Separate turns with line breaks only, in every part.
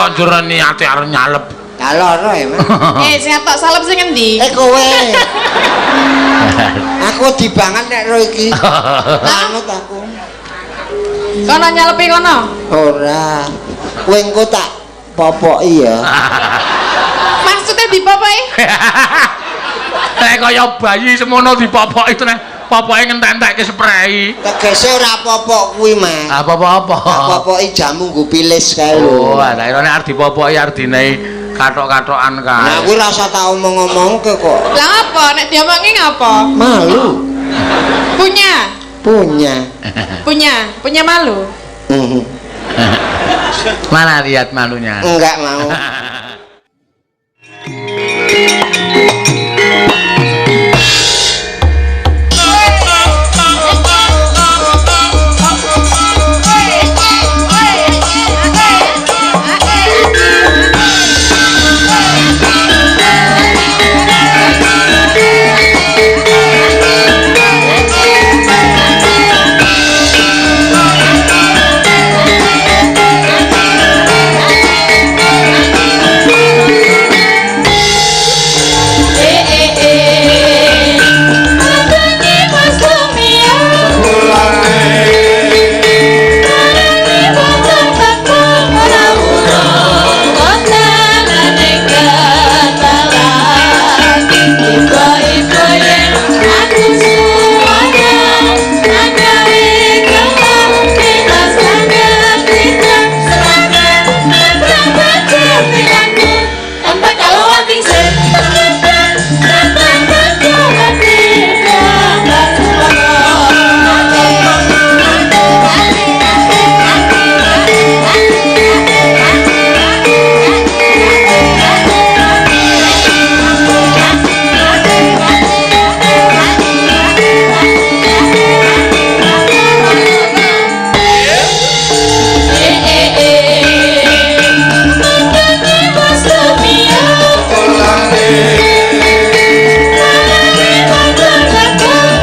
kok njur niate arep nyalep.
Lah lara ya, Mas.
Sing atok salep sing endi?
Kowe. Aku wedi banget nek ro iki. Manut aku.
Kono nyalepi kono.
Ora. Kowe engko tak popoki ya.
Maksudnya dipopoki?
Nek kaya bayi semono dipopoki to nek popoke ngentek-entekke sprei.
Tegese ora popok kuwi, Mas.
Ah apa-apa.
Tak popoki jamu nggo pilis kae lho.
Oh, lah nek arep dipopoki arep dinehi kathok-kathokan kae.
Nah, kuwi rasa tak omong-omongke kok.
Lah apa nek diomongi ngapa?
Malu.
Punya.
Punya.
Punya malu.
Mana lihat malunya?
Enggak mau.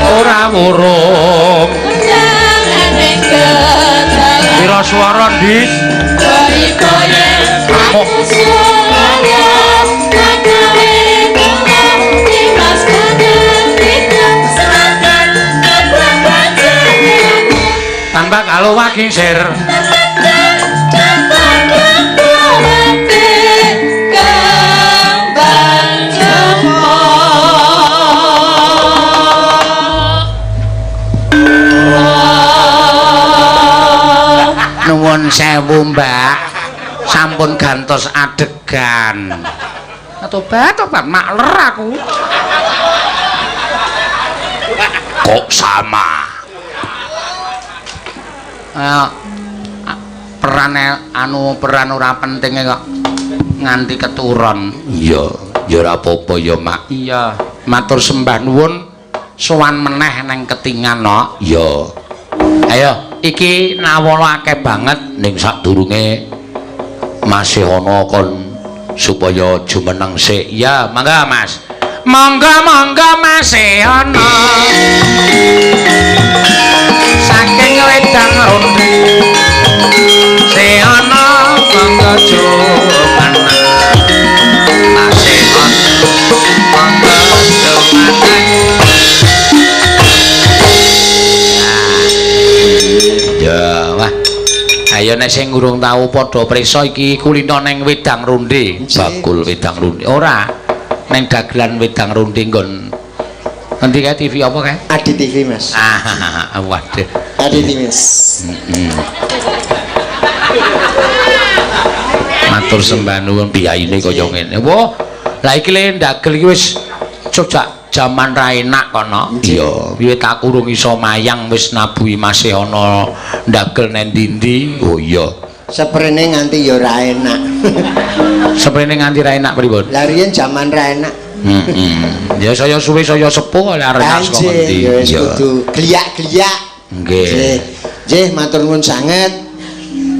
Ora wurung. Pira swara, Dik? Tanpa kalau wagisir. Nuwun sewu, Mbak. Sampun gantos adegan. Tobat, tobat makler aku. Kok sama? Peran anu peran ora penting kok nganti keturun. Iya, ya ora apa-apa ya, Mak. Iya, matur sembah nuwun sowan meneh nang Ketingan, no. Iya. Ayo, iki nawala akeh banget ning sadurunge masih ana kon supaya jumeneng sik. Ya, mangga Mas. Mangga mangga masih ana. Saking wedang ronde. Sih ana mangga jumeneng. Masih ana mangga jumeneng. Ya, wah. Ayo nek sing urung tau padha prisa iki kulino neng wedang ronde, bakul wedang ronde. Ora. Neng dagelan wedang ronde nggon. Endi kae TV apa kae?
Adi TV, Mas.
Ah, waduh.
Adi TV, Mas.
Matur sembah nuwun piyayine kaya ngene. Wah, lah iki le ndagel iki wis sejak jaman ra enak kono. Iya, wiwit aku urung iso mayang wis nabuhi masih ana ndagel nang ndi-ndi. Oh iya.
Seprene nganti ya ora enak.
Seprene nganti ra enak pripun?
Lah riyen jaman ra enak.
Heeh. Ya saya suwe saya sepuh oleh arep saka ngendi.
Ya wis kudu gliyak-gliyak.
Nggih.
Nggih, matur nuwun sanget.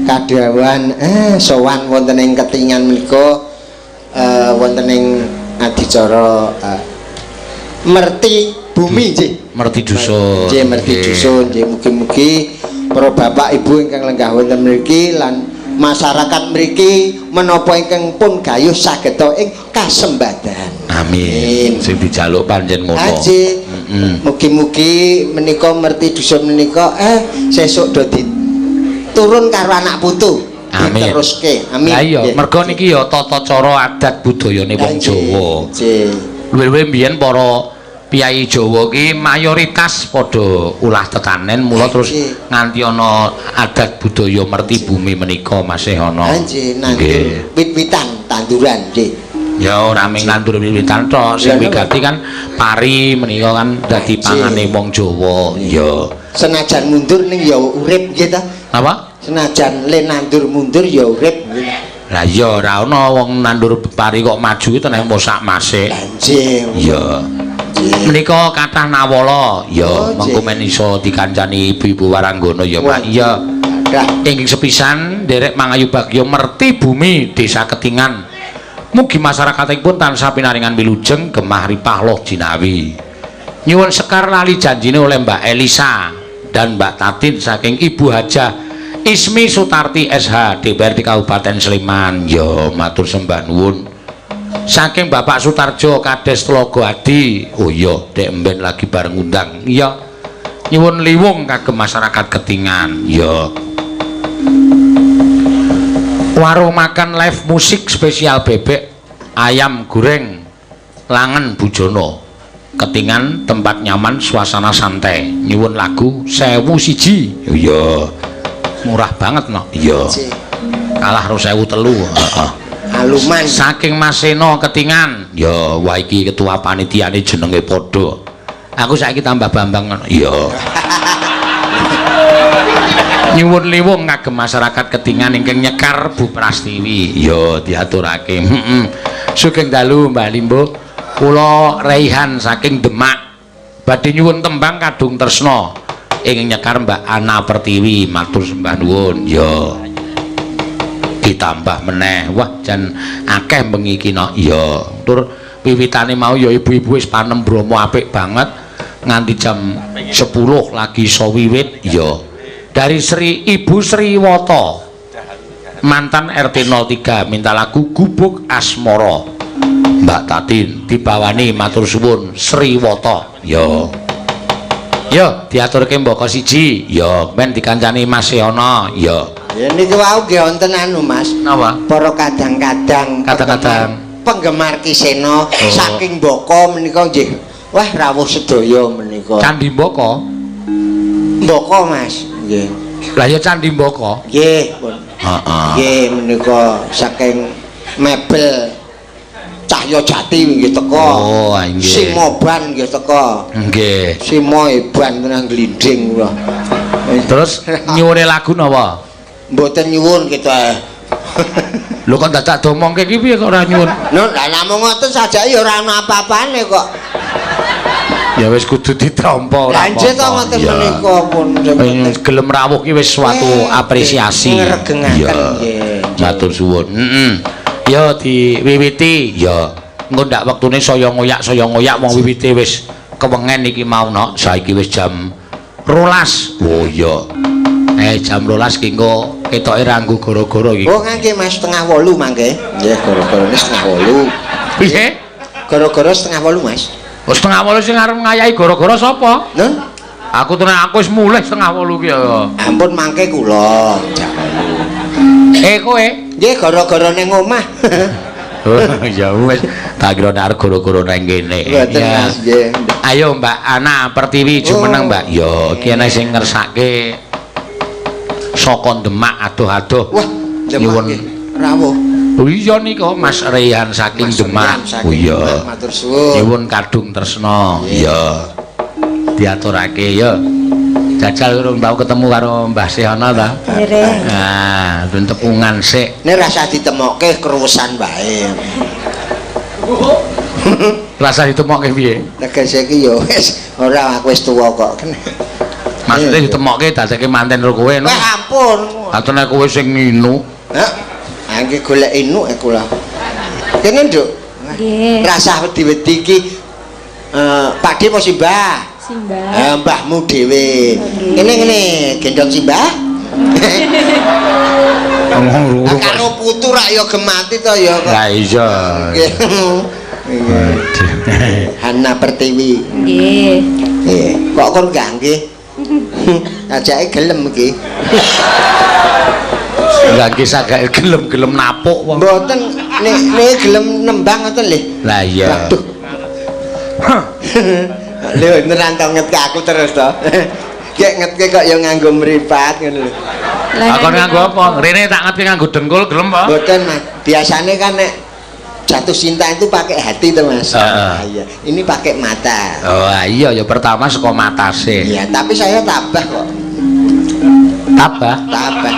Kadhawuhan sowan wonten ing Ketingan menika wonten ing adicara Merti Bumi nggih.
Merti Dusun.
Nggih, Merti Dusun nggih. Mugi-mugi para bapak ibu ingkang lenggah wonten mriki lan Masyarakat mriki menapa ingkang pun gayuh sageta ing kasembadan.
Amin. Sing dijaluk pancen ngono.
Haji. Mugi-mugi menika merti dusun menika sesuk do turun karo anak putu.
Amin.
Diteruske. Amin.
Lah iya, mergo niki ya tata cara adat budayane wong Jawa.
Nggih.
Luwih-luwih mbiyen para piyayi Jawa ki mayoritas padha ulah tetanen, mula terus nganti ana adat budaya merti bumi menika masih ana.
Nggih, nandur wit-witan, tanduran nggih.
Ya ora mung nandur wit-witan tok, sing wigati kan pari menika kan dadi pangane wong Jawa. Iya.
Senajan mundur ning ya urip nggih ta.
Napa?
Senajan le nandur mundur ya urip nggih.
Lah iya, ora ana wong nandur pari kok maju iki teneh sak masih.
Nggih.
Iya. Menika kathah nawala, ya mengko men iso dikancani ibu-ibu waranggana ya Pak. Iya. Ingkang sepisan nderek mangayu bagya merti bumi Desa Ketingan. Mugi masyarakatipun tansah pinaringan wilujeng gemah ripah loh jinawi. Nyuwun sekar lali janjine oleh Mbak Elisa dan Mbak Tatin saking Ibu Hajah Ismi Sutarti SH DPRD Kabupaten Sleman. Ya matur sembah nuwun. Saking Bapak Sutarjo Kades Tlogoadi. Oh iya, dek emben lagi bareng undang. Iya. Nyuwun liwung kagem masyarakat Ketingan. Ya. Warung makan live musik spesial bebek ayam goreng Langen Bujono. Ketingan tempat nyaman suasana santai. Nyuwun lagu 1001. Iya. Murah banget no. Iya. Kalah 2003. Heeh.
Aluman.
Saking Maseno Ketingan. Ya, wah iki ketua panitiane jenenge padha. Aku saiki tambah Bambang ngono. Iya. Nyuwun liwung kagem masyarakat Ketingan ingkang nyekar Bu Prastiwi. Ya, diaturake. Heeh. Sugeng dalu Mbah Limbo. Kula Raihan saking Demak. Badhe nyuwun tembang Kadung Tresna ingkang nyekar Mbak Ana Pertiwi. Matur sembah nuwun. Ya. Ditambah meneh. Wah, jan akeh bengi iki no. Iya. Tur wiwitane mau ya ibu-ibu wis panem bromo apik banget nganti jam 10 lagi iso wiwit. Ya. Dari Sri Ibu Sriwoto mantan RT 03 minta lagu Gubuk Asmara. Mbak Tatin dibawani matur suwun Sriwoto. Ya. Ya, diaturke mbaka siji. Ya, men dikancani Mas Yono. Ya.
Ya niki wau nggih wonten anu Mas.
Napa?
Para kadang-kadang penggemar Kisena saking Mbaka menika nggih. Wah, rawuh sedaya menika.
Candi Mbaka?
Mbaka Mas. Nggih.
Lah ya Candi Mbaka.
Nggih, pun.
Heeh.
Nggih menika saking mebel Cahya Jati nggih teka.
Oh, nggih.
Simoban nggih teka.
Nggih.
Simo eban tenan glinding kula.
Terus nyuwune lagu napa?
Mboten nyuwun kita.
Lho kok dadak domongke iki piye kok ora nyuwun?
Lho lah namung ngoten sajake ya ora ana apa-apane kok.
Ya wis kudu ditampa ora
apa. Lah nggih to ngoten menika pun
gelem rawuh ki wis suatu apresiasi.
Ngregengaken nggih.
Matur suwun. Heeh. Ya diwiwiti ya. Engko ndak wektune saya ngoyak wong wiwite wis kewengen iki mau no. Saiki wis jam 12. Oh iya. Jam 12 ki engko ketoke ra nggo gara-gara iki.
Oh ngangge Mas 7:30 mangke. Nggih, gara-garane 7:30.
Piye?
Gara-gara 7:30 Mas.
Oh 7:30 sing arep ngayahi gara-gara sapa?
Nun?
Aku tenan aku wis mulih 7:30 ki ya.
Ampun mangke kula jam 8.
Kowe?
Nggih gara-gara ning omah.
Oh ya wis tak kira nek arep gara-gara nang kene.
Mboten Mas nggih.
Ayo Mbak Ana Pertiwi jumeneng Mbak. Ya iki ana sing ngersake saka Demak adoh-adoh.
Wah, Demak rawuh.
Oh iya nika Mas Rehan saking Demak. Oh iya.
Matur suwun.
Nyuwun Kadung Tresna. Iya. Diaturake ya. Jajal urung tau ketemu karo Mbah Sehana ta?
Dereng.
Nah, ben tepungan sik.
Nek rasa ditemokke kruwesan wae.
Rasa ditemokke piye?
Tegese iki ya wis ora aku wis tuwa kok.
Maksudnya ditemokke dadeke manten karo kowe no.
Wah ampun.
Atene kowe sing nginu.
Hah? Angge golek inuk aku lah. Kene, Nduk.
Nggih.
Rasah wedi-wedi iki Pakde apa Simbah?
Simbah.
Mbahmu dhewe. Kene ngene, gendong Simbah.
Ngomong
Lah karo putu rak ya gemati to ya kok.
Lah iya.
Nggih. Hana Pertiwi.
Nggih.
Nggih. Kok kon gangge? Ajake gelem iki.
Gangge sagake gelem-gelem napuk wong.
Mboten nek nek gelem nembang ngoten lho.
Lah iya.
Waduh. Lho beneran to ngetke aku terus to. Gek ngetke kok ya nganggo mripat ngono lho.
Lah
Aku nganggo apa? Rene tak ngetke nganggo dengkul gelem apa?
Mboten Mas. Biasane kan nek jatuh cinta itu pakai hati to Mas.
Heeh.
Ah, iya. Ini pakai mata.
Oh iya ya pertama saka matase.
Iya, tapi saya tabah kok.
Tabah,
Tabah.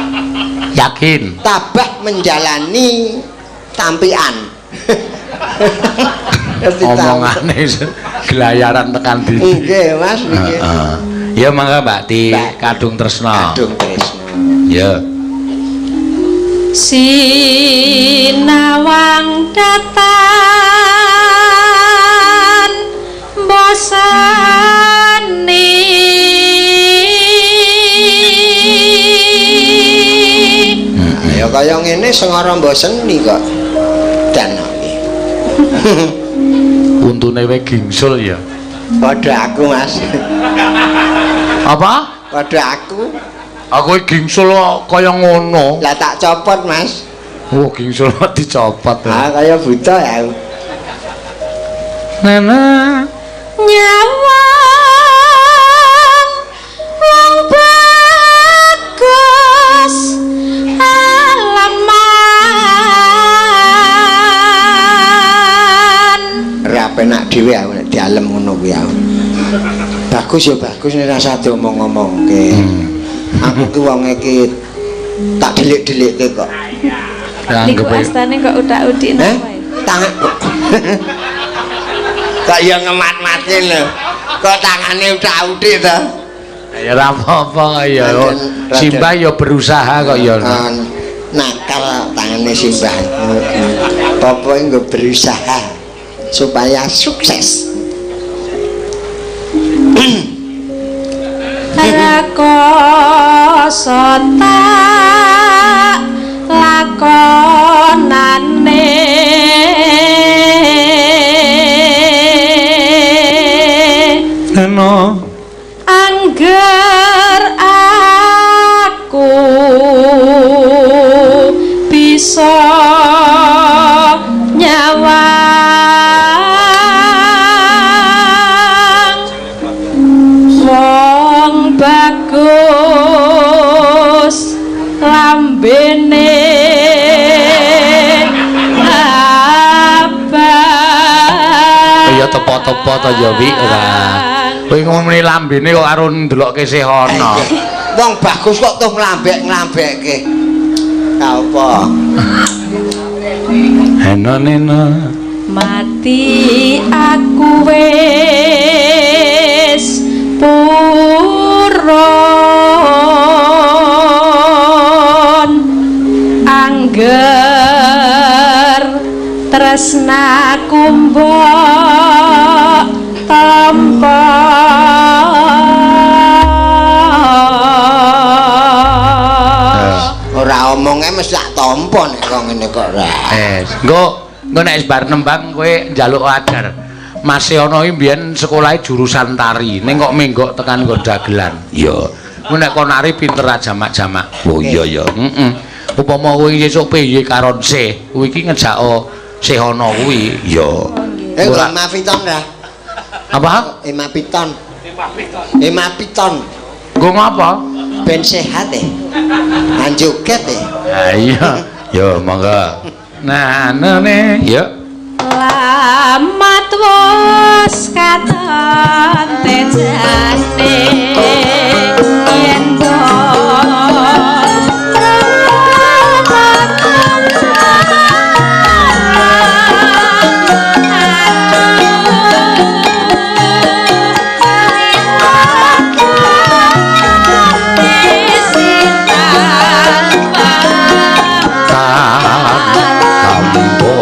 yakin.
Tabah menjalani tampian. Ngerti ta?
Omongane gelayaran tekan ndi.
Nggih, Mas niki.
Heeh. Ya mangga Mbak Ti
Mbak.
Kadung Tresna.
Kadung Tresna.
Ya.
Sinawang datan bosani.
Ya kaya ngene sengara mboseni kok. Dan iki.
Untune wae gingsul ya.
Padha aku, Mas.
Apa?
Padha aku.
Aku iki gingsul kok kaya ngono.
Lah tak copot, Mas.
Oh, gingsul kok dicopot.
Ah, kaya buta ya. aku.
Nana.
Nyawang wong bagus alaman.
Ora penak dhewe aku nek dialem ngono kuwi aku. Bagus ya bagus nek rasa diomong-omongke. Aku ki wong iki tak delik-delikke kok.
Niku
Anggep
astane kok utak-utik
Eh?
napa ya?
Tangan kok ya ngemat-matke lho. Kok tangane utak-utik to?
Ya ora apa-apa ya.
Raden-
Simbah ya berusaha kok ya.
Nakal tangane Simbah. Pokoke nggo berusaha supaya sukses.
Rekoso tak lakonane.
Neno.
Angger aku bisa nyawang wong bagus lambene abang.
Ya tepo-tepo to ya Wi ora. Kowe ngomongin lambene kok karo ndelokke sehana.
Wong bagus kok tuh nglambek-nglambekke. Ka apa?
Hena nena.
Mati aku wis purun angger tresnaku mbok tampa.
Ora omonge mesti tak tampa nek kok ngene kok ora.
Engko engko nek wis bar nembang kowe njaluk ajar. Mas Yono iki mbiyen sekolahe jurusan tari, ning kok menggok tekan nggon dagelan. Iya. Engko nek kon nari pinter jamak-jamak. Oh iya ya. Heeh. Upama kowe sesuk piye karon sih, kowe iki ngejako Sehono kuwi. Iya.
Eh,
Ora-
Ema Piton ra?
Apa?
Ema Piton. Ema Piton.
Nggo ngapa?
Ben sehat eh. Anjoget eh.
Ha iya. Yo monggo. Nah, nene, yo.
Lamat wis katon tejane yen to
Tambo.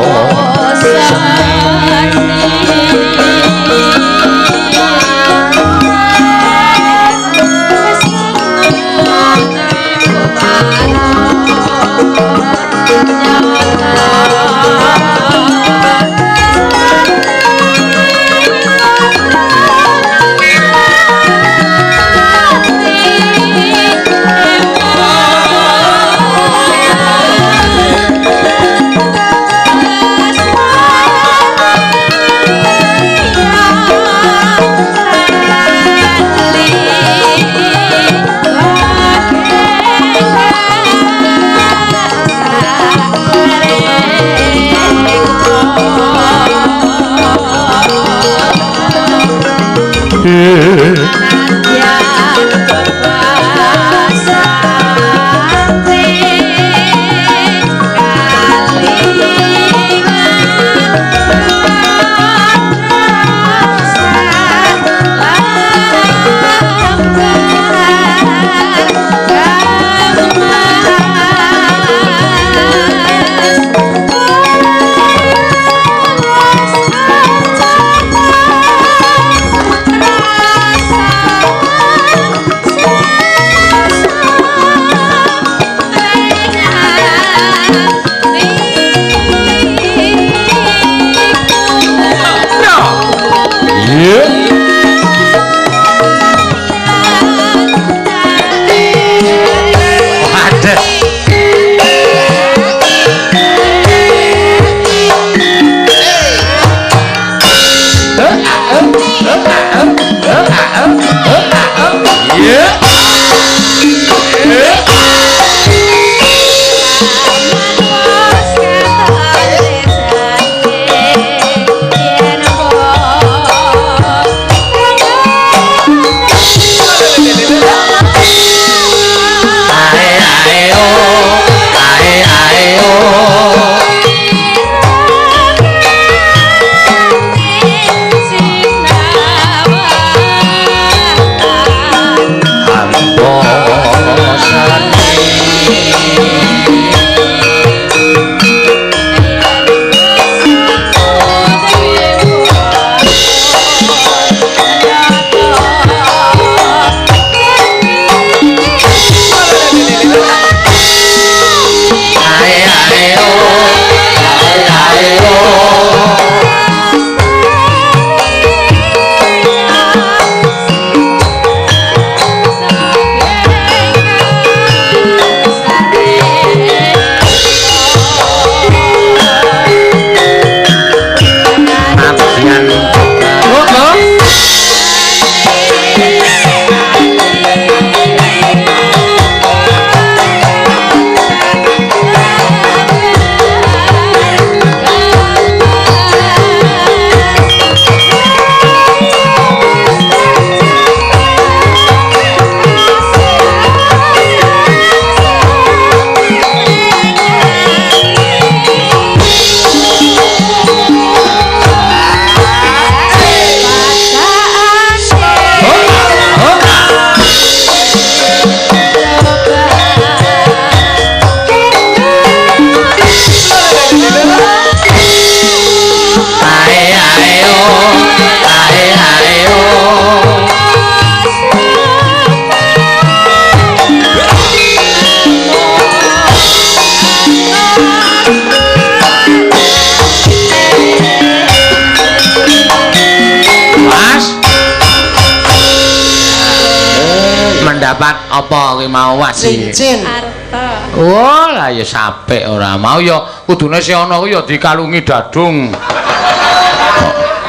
Mendapat apa kuwi mau wasi?
Cincin.
Arta.
Oh, lah ya sampe ora mau ya kudune sing ana kuwi ya dikalungi dadung.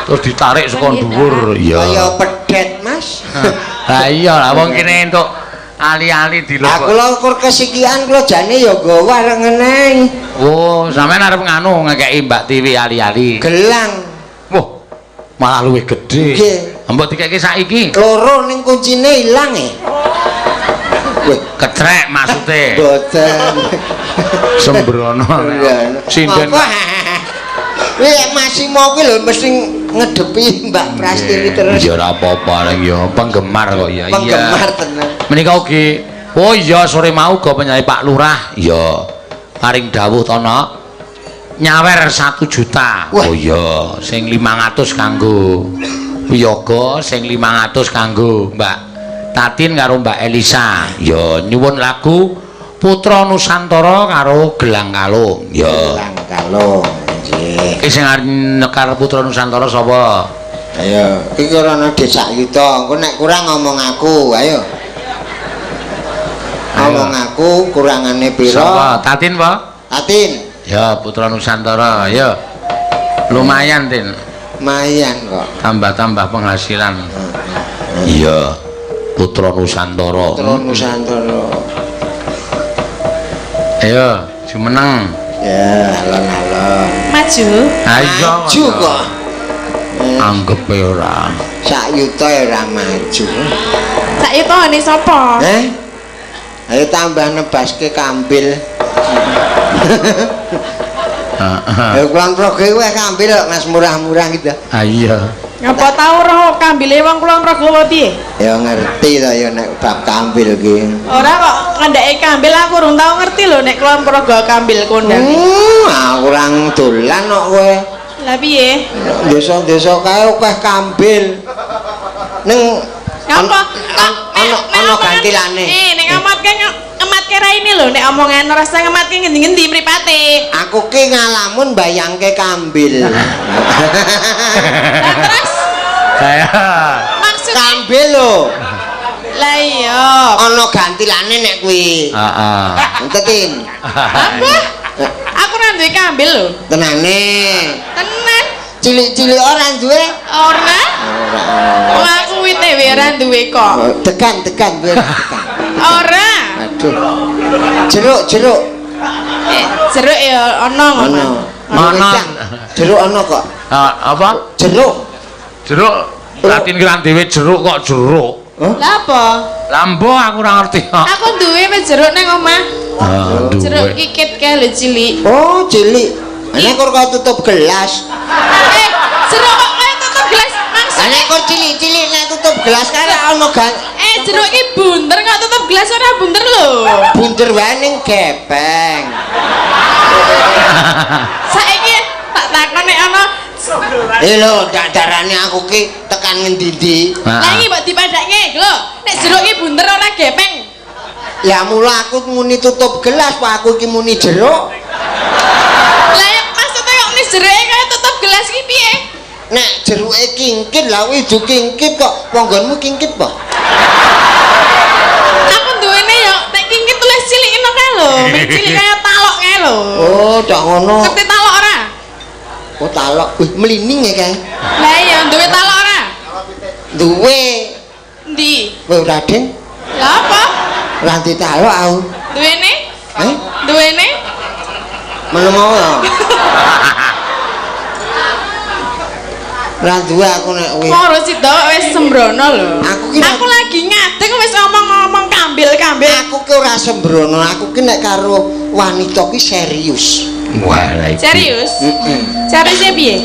Terus ditarik saka dhuwur. Iya.
Kaya pedet, Mas.
Lah iya lah wong kene entuk ali-ali dilebok.
Aku lho kur kesikian kula jane ya nggawa arep ngene.
Oh, sampean arep nganu ngekeki Mbak Tiwi ali-ali.
Gelang.
Wah, malah luwih gedhe.
Nggih.
Mbok dikeki saiki.
Loro ning kuncine ilang e. Weh,
ketrek maksude.
Mboten.
Sembrono. Sinden.
Wih, masih mau kuwi lho mesti ngedepi Mbak Prastini terus.
Ya ora apa-apa ning ya penggemar kok ya.
Penggemar tenan.
Menika ugi oh iya sore mau uga penyanyi Pak Lurah. Iya. Paring dawuh to nok. Nyawer 1 juta.
Wah.
Oh iya, sing 500 kanggo wiyaga, sing 500 kanggo Mbak Tatin karo Mbak Elisa. Ya nyuwun lagu Putra Nusantara karo Gelang Kalung. Ya.
Gelang Kalung. Nggih.
Iki sing arep nyekar Putra Nusantara sapa?
Ayo, iki ora ana desa yuta. Engko nek kurang ngomong aku, ayo. Ngomong aku kurangane pira?
Sapa? Tatin, Pak?
Tatin.
Ya, Putra Nusantara, ya. Lumayan, Tin.
Lumayan kok.
Tambah-tambah penghasilan. Iya. Putra Nusantara.
Putra Nusantara.
Ayo, jumeneng.
Ya, alon-alon.
Maju.
Ayo.
Maju kok.
Anggepe ora.
Sak yuta ya ora maju.
Sak yutane sapa?
Eh? Ayo tambah nebaske kambil.
Heeh.
Ya Kulon Progo iku kambil kok Mas murah-murah gitu.
Ah iya.
Ngapa tau roh kambile wong Kulon Progo apa piye?
Ya ngerti to ya nek bab kambil ki.
Ora kok ngandhake kambil aku urung tau ngerti lho nek Kulon Progo kambil kondang.
Aku kurang dolan kok kowe.
Lah piye?
Desa-desa kae akeh kambil. Ning
Ngapa?
Ana gantilane.
Eh, nek ngamatke ngematke raine lho nek omongan ora usah ngematke ngendi-ngendi mripate.
Aku ki ngalamun bayangke kambil.
Lah terus
Saya
maksudnya
Kambil lho.
lah iya.
Ana gantilane nek kuwi.
Heeh.
Entetin.
Apa? Aku ora duwe kambil lho.
Tenane.
Tenan.
Cilik-cilik ora duwe.
Ora.
Ora.
Wong aku wite wae ora duwe kok.
Tekan-tekan duwe tekan.
Ora.
Aduh. Jeruk-jeruk.
Jeruk ya ana
Ana.
Ana.
Jeruk ana kok.
Apa?
Jeruk.
Jeruk. Latin ki ra dhewe jeruk kok jeruk.
Lah apa?
Lah mbo aku ora ngerti kok.
Aku duwe wis jeruk nang omah.
Ah,
Jeruk
duwe.
kikit kae lho cilik.
Oh, cilik. Ana kok kaya tutup gelas.
Jeruk kok kaya tutup gelas maksudnya.
Ana kok cilik-cilik nek tutup gelas kae ana gan
Jeruk ki bunder kok tutup gelas ora bunder lho.
Bunder wae ning gepeng.
Saiki tak takon nek ana.
Lho, dak darane aku ki tekan ngendi-endi.
Lah iki mbok dipadake lho. Nek jeruk ki bunder ora gepeng.
Ya mula aku muni tutup gelas, pak aku iki muni jeruk.
Lah ya maksudnya kok muni jeruke kaya tutup gelas ki piye?
Nek jeruke kingkit lah kuwi du kingkit kok. Ponggonmu kingkit apa?
Aku duwene ya nek kingkit tulis cilik ngono kae lho, ming cilik kaya talok kae lho.
Oh, dak ngono.
Ngerti talok ora?
Oh, talok. Wih, mlining ya kae.
Lah iya, duwe talok ora?
Duwe.
Endi?
Kowe ora, Ding?
Lah apa?
Ora duwe talok aku.
Duwene?
Eh?
Duwene?
Meneng ora? Ora duwe aku nek kuwi.
Kok sida wis sembrono lho.
Aku ki
lagi ngadeg wis ngomong-ngomong kambil-kambil.
Aku ki ora sembrono, aku ki nek karo wanita ki serius.
Wah, lah iki.
Serius?
Heeh.
Seriusnya piye?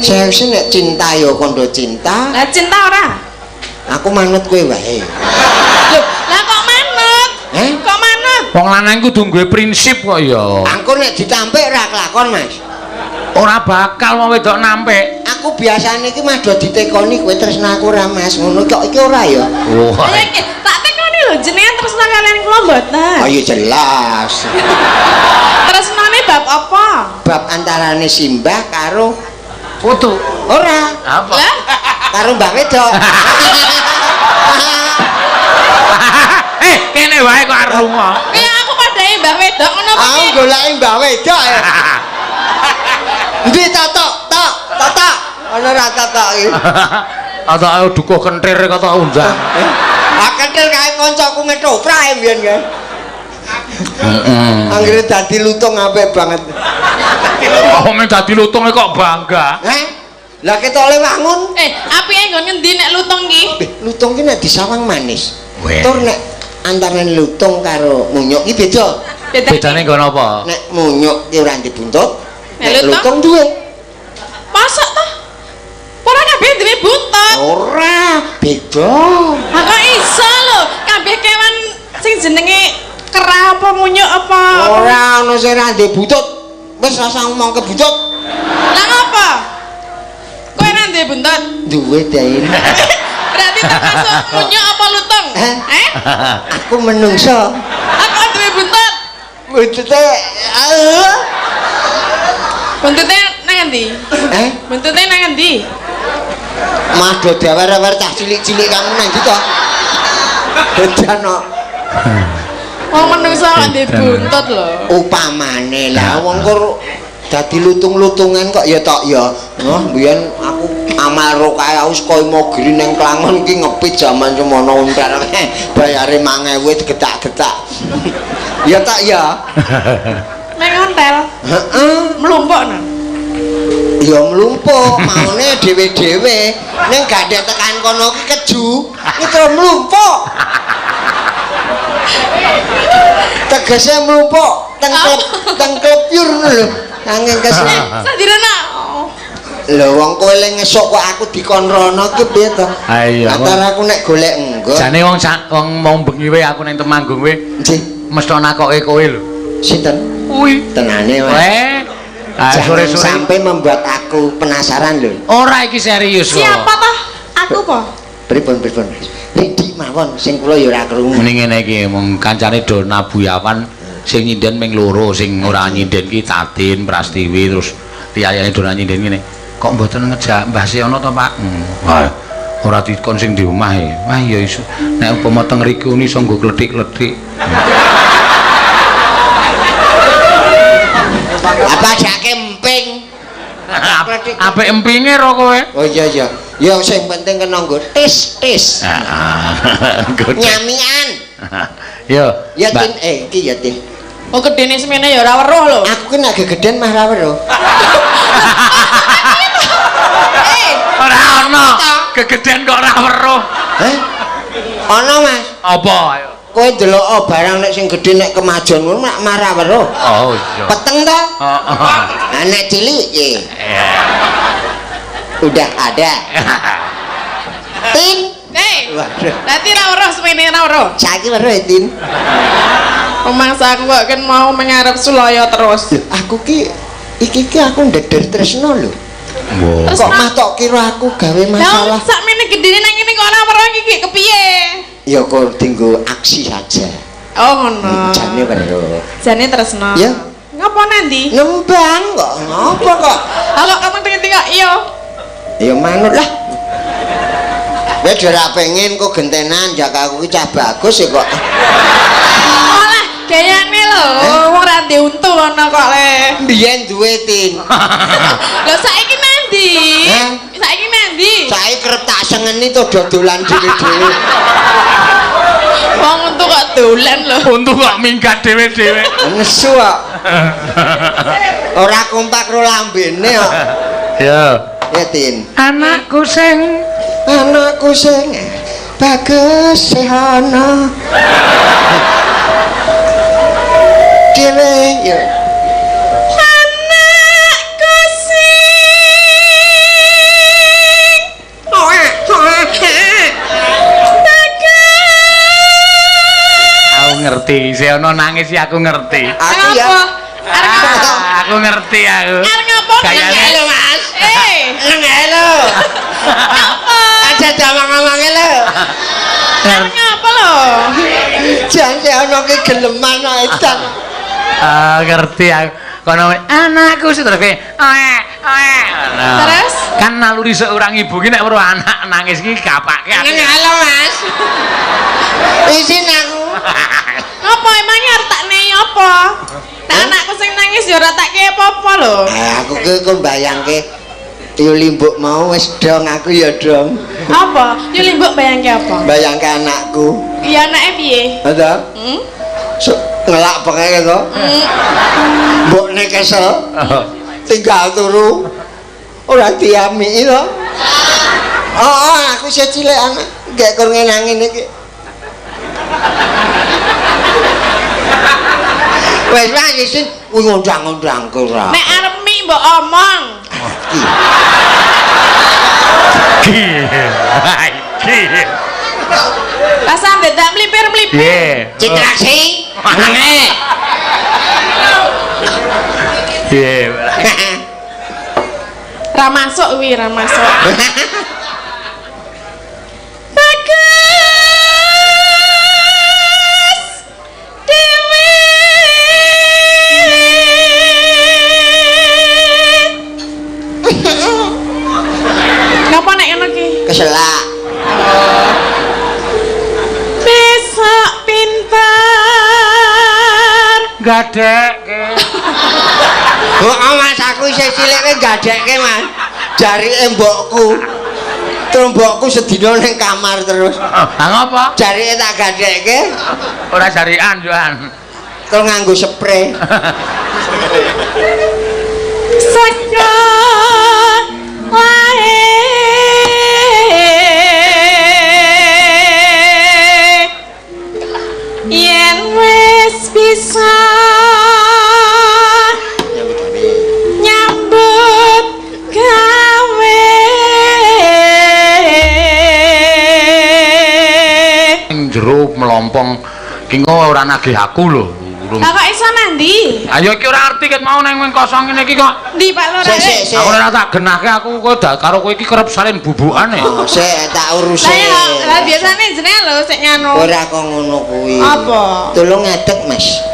Serius nek cinta ya kandha cinta.
Lah cinta ora?
Aku manut kowe wae.
Lho, lah kok manut?
Eh?
Kok manut?
Wong lanang kudu duwe prinsip kok ya.
Aku nek ditampik ora kelakon, Mas.
Ora bakal wong wedok nampik.
Aku biasane iki mah do ditekoni kowe tresna aku ora, Mas. Ngono kok iki ora ya?
Wah.
Lah iki tak tekoni lho jenengan tresna kalian kula mboten.
Oh iya jelas.
Tresnane bab apa?
Bab antarane Simbah karo
Putu.
ora,
Apa?
Lah,
karo Mbah Wedok.
Kene wae kok arep lunga.
kaya aku padhae Mbah Wedok ngono apa
Aku
piye?
goleki Mbah Wedok ya. Endi totok, tok, totok. Ana ora totok iki?
Atau dukuh kentir kok tak undang.
Ah kentir kae kancaku ngetoprak e mbiyen kae.
Heeh.
Anggere dadi lutung apik banget.
Oh, men dadi lutung kok bangga.
Heh? Lah ketole wangun.
Apike nggon ngendi nek lutung ki?
Lutung ki nek disawang manis.
Weh.
Tur nek antarane lutung karo munyuk ki beda.
Bedane nggon apa?
Nek munyuk ki ora dibuntut,
Nek
nek
lutung?
lutung duwe.
Mosok toh? Ora kabeh duwe buntut.
Ora, beda.
Ha kok iso lho, kabeh kewan sing jenenge kera apa munyuk apa?
Ora ono sing ora ndek buntut. Wis rasa ngomong ke buntut.
Lah ngapa? Kowe ora duwe buntut?
Duwe dae.
Berarti termasuk munyuk apa lutung?
Eh?
Eh?
Aku menungso.
Aku duwe buntut.
Buntute
Buntute nang endi?
Eh?
Buntute nang endi?
Mah do dawer-awer cah cilik-cilik kamu nang ndi to? Edan kok.
Wong menungso kok ndek buntut lho.
Upamane lah wong kur dadi lutung-lutungan kok ya tok ya. Oh, mbiyen aku amal rokae aku saka Imogiri ning Klangon ki ngepit jaman semono untar. Bayare 5000 digetak-getak. Ya tok ya.
Nang ontel.
Heeh.
Mlumpuk nang.
Ya mlumpuk, maune dhewe-dhewe. Ning gandhe tekan kono ki keju, ki terus mlumpuk. Tegese mlumpuk tengklep pure ngono lho. Angin kesel.
Sadirana.
Lho wong kowe le ngesuk kok aku dikon rono ki piye to?
Ha iya.
Antara aku nek golek engko.
Jane wong wong mau bengi wae aku ning Temanggung wae.
Nggih.
Mesti nakoke kowe lho.
Sinten?
Kuwi.
Tenane, Mas.
Weh. Ah sore-sore
sampai membuat aku penasaran lho.
Ora iki serius kok.
Siapa toh? Aku po?
Pripun pripun. Ridi mawon sing kula ya ora krungu.
Mending ngene iki mung kancane do nabuyawan sing nyinden ming loro, sing ora nyinden ki Tatin Prastiwi terus riyayane do nyinden ngene. Kok mboten ngejak Mbah Seono to, Pak? Wah, ora dikon sing di omah e. Wah ya iso. Nek upama teng mriku iso nggo klethik-klethik.
Apa jake emping?
Apik empinge ro kowe?
Oh iya iya. Ya sing penting kena nggo tis-tis.
Heeh.
Nyamian.
Yo.
Ya Tin, iki ya Tin.
Oh gedene semene ya ora weruh lho.
Aku ki nek gegeden mah ora weruh.
Ora ono. Gegeden kok ora weruh.
Heh? Ono, Mas.
Apa? Ayo.
Kowe ndelok barang nek sing gedhe nek kemajon ngono mak marah weruh.
Oh iya.
Peteng ta?
Heeh.
Lah nek cilik iki. Udah ada. Tin.
Hei.
Waduh.
Dadi ra weruh semene ra weruh.
Saiki weruh ya, Tin.
Pemangsa aku kok kan mau mengarep Sulaya terus.
Lho, aku ki iki ki aku ndeder tresno lho.
Wah.
Kok mah tok kira aku gawe masalah.
Lah sakmene gedene nang ngene kok ora weruh iki kepiye?
Ya kok tinggo aksi saja.
Oh ngono.
Jane weruh.
Jane tresno.
Ya.
Ngapa nanti?
Nembang kok. Ngopo kok?
Halo kamu tengah kok iya.
Ya manut lah. Kowe ora pengen kok gentenan jak aku ki cah bagus ya kok.
Alah, gayane lho, wong ora ndek untu ngono kok le.
Mbiyen duwe Tin.
Lho saiki nandi? Saiki nandi?
Saiki kerep tak sengeni to dodolan dhewe-dhewe.
Wong untu kok dolan lho.
Untu kok minggat dhewe-dhewe.
Nesu kok. Ora kompak ro lambene kok.
Ya.
Ya Tin.
Anakku sing
bagus sehana. Dhewe ya.
Anakku sing
Aku ngerti, Seono nangis ya aku ngerti.
Aku ya.
Aku ngerti aku.
Arep ngapa?
Kayane
lho, Mas.
Eh,
lho.
Apa?
Aja damang-amange lho.
Arep ngapa lho?
Jan Seono ki geleman kok edan.
Ah, ngerti aku. Kono anakku sih terus kowe. Oe, oe.
Terus?
Kan naluri seorang ibu ki nek weruh anak nangis ki gapake aku.
Halo, Mas. Isin aku.
Ngapa emangnya arep tak nei apa? Nek anakku sing nangis ya ora tak kei apa-apa lho.
Aku ki kok mbayangke Yuli mbok mau wis dong aku ya dong.
Apa? Yuli mbok bayangke apa?
Bayangke anakku.
Iya anake piye?
Ada?
Heeh.
Ngelak pengeke to. Mbokne kesel. Tinggal turu. Ora diamiki to. Oh, aku isih cilik anak. Gek kur ngenang ngene iki. Wes wae isin kuwi ngundang-undangku ora.
Nek arep mi mbok omong.
Iki. Iki.
Rasa dadak mlipir-mlipir.
Piye?
Citraksi. Nenge.
Piye?
Ra masuk kuwi, ra masuk. Bagus dhewe.
Keselak.
Besok pinter.
Gadekke.
Oh, Mas, aku isih cilik kowe gadekke, Mas. Jarike mbokku. Terus mbokku sedina ning kamar terus.
Ha ngapa?
Jarike tak gadekke.
Ora jarikan, Johan.
Terus nganggo spray.
Sekolahe yen wis bisa nyambut gawe.
Ing jero melompong ki engko ora nagih aku lho.
Lah kok iso nandi?
Ayo iki ora ngerti ket mau nang kosong ngene iki kok.
Ndi Pak Lurah?
Sik, sik, sik.
Aku ora tak genahke aku kok karo kowe iki kerep salin bubukane.
Oh, sik tak uruse.
Lah ya, lah biasane jenenge lho sik nganu.
Ora kok ngono kuwi.
Apa?
Tolong ngadeg, Mas.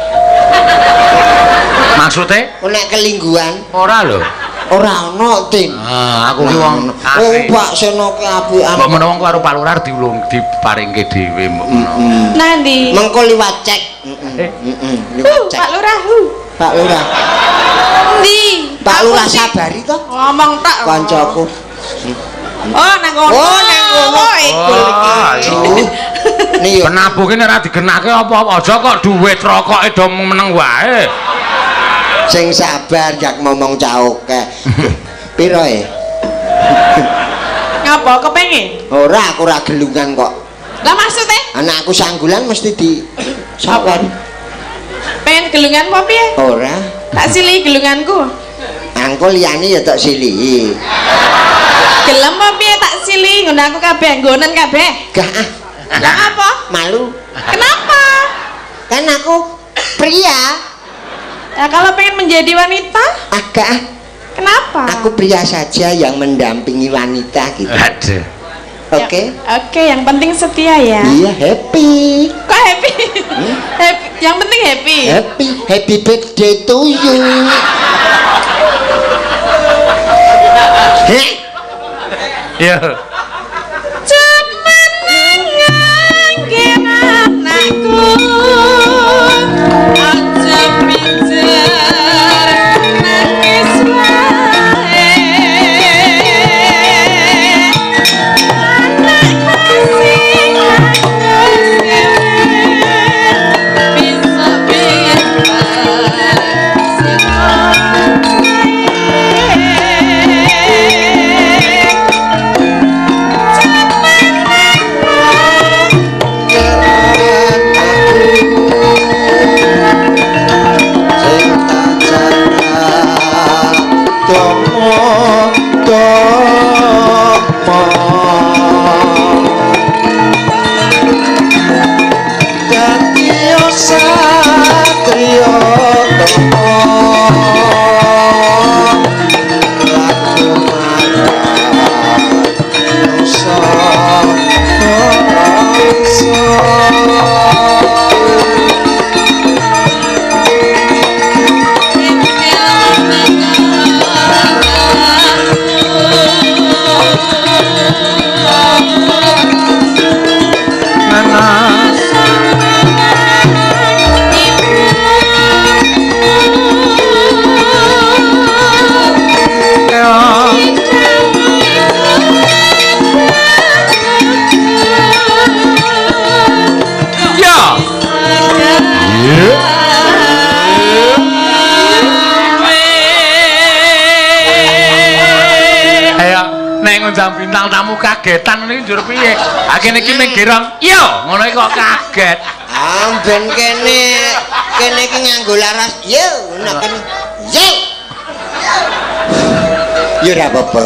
Maksude?
Kok nek kelingguan
Ora lho.
ora ono, Tin.
Ah, aku ki wong
Oh,
asli.
Pak Seno ki apikan.
Mbok menawa karo Pak Lurah diulung diparingke dhewe mbok menawa.
Nandi?
Mengko liwat cek. Heeh. Heeh, liwat cek.
Pak Lurah.
Pak Lurah.
Ndi?
Pak Lurah sabari to?
Ngomong tak.
Kancaku.
Oh, nang kono.
Oh, nang kono.
Oh, iku iki.
Oh. Nih yo.
Penabuh ki nek ora digenahke apa-apa aja kok duit rokoke do meneng wae.
Sing sabar jak ngomong cah akeh. Piro e?
Ngapa kepengin?
Ora, aku ora gelungan kok.
Lah maksude?
Anakku sanggulan mesti di sawan.
Pengen gelungan apa piye?
Ora.
Tak silihi gelunganku.
Angko liyane ya tak silihi.
Gelem apa piye tak silihi ngono aku kabeh nggonen kabeh.
Gak ah,
Lah apa?
malu.
Kenapa?
Kan aku pria.
Ya kalau pengen menjadi wanita,
Agak ah,
kenapa?
aku pria saja yang mendampingi wanita gitu.
Aduh.
Oke.
Ya, oke, yang penting setia ya.
Iya, happy.
Kok happy? Happy. Yang penting happy.
Happy, happy birthday to you. Heh,
Iya.
Cemenangke anakku. Aja pijer nangis wae. Anakku sing aku dhewe bisa pinter
sing tak jaga tomo tomo dadi satriya tomo laku manusa bangsa.
Ya. Ayo, nek ngundang bintang tamu kagetan ngene iki njur piye? Ha kene iki ming gerong. Yo, ngono iki kok kaget.
Ah, ben kene kene iki nganggo laras. Yo, nek kene. Yo. Yo ora apa-apa.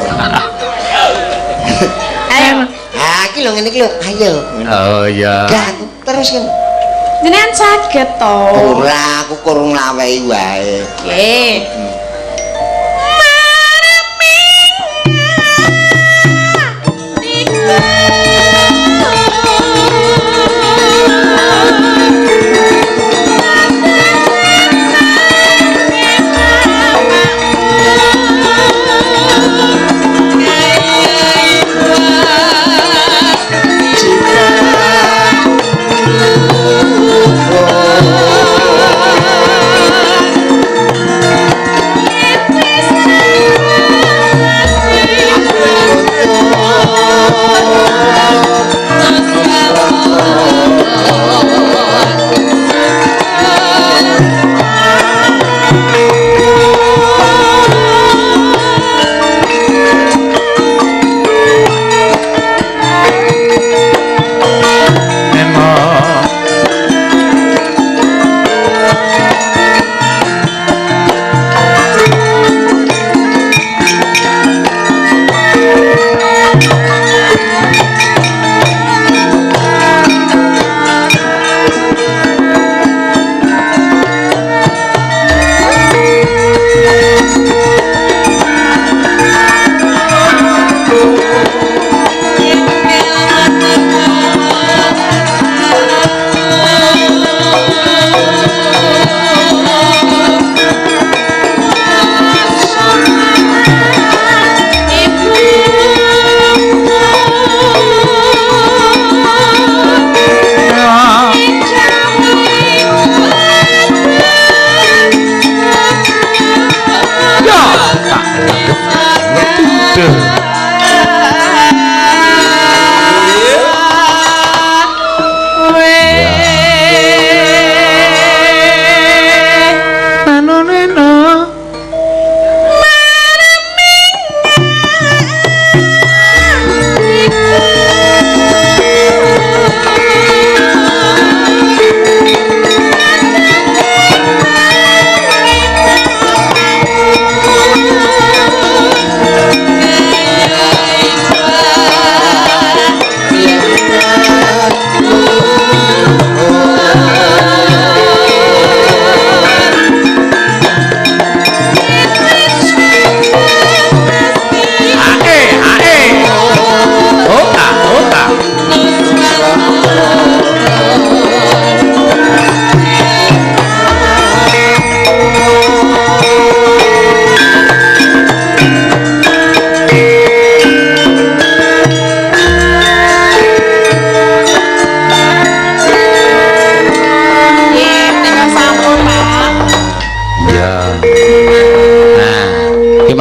Ayo.
Ah, iki lho ngene iki lho. Ayo.
Oh iya.
Gak aku terus kan.
Jenengan saged to.
Ora, aku kurang nglawehi wae.
Oke.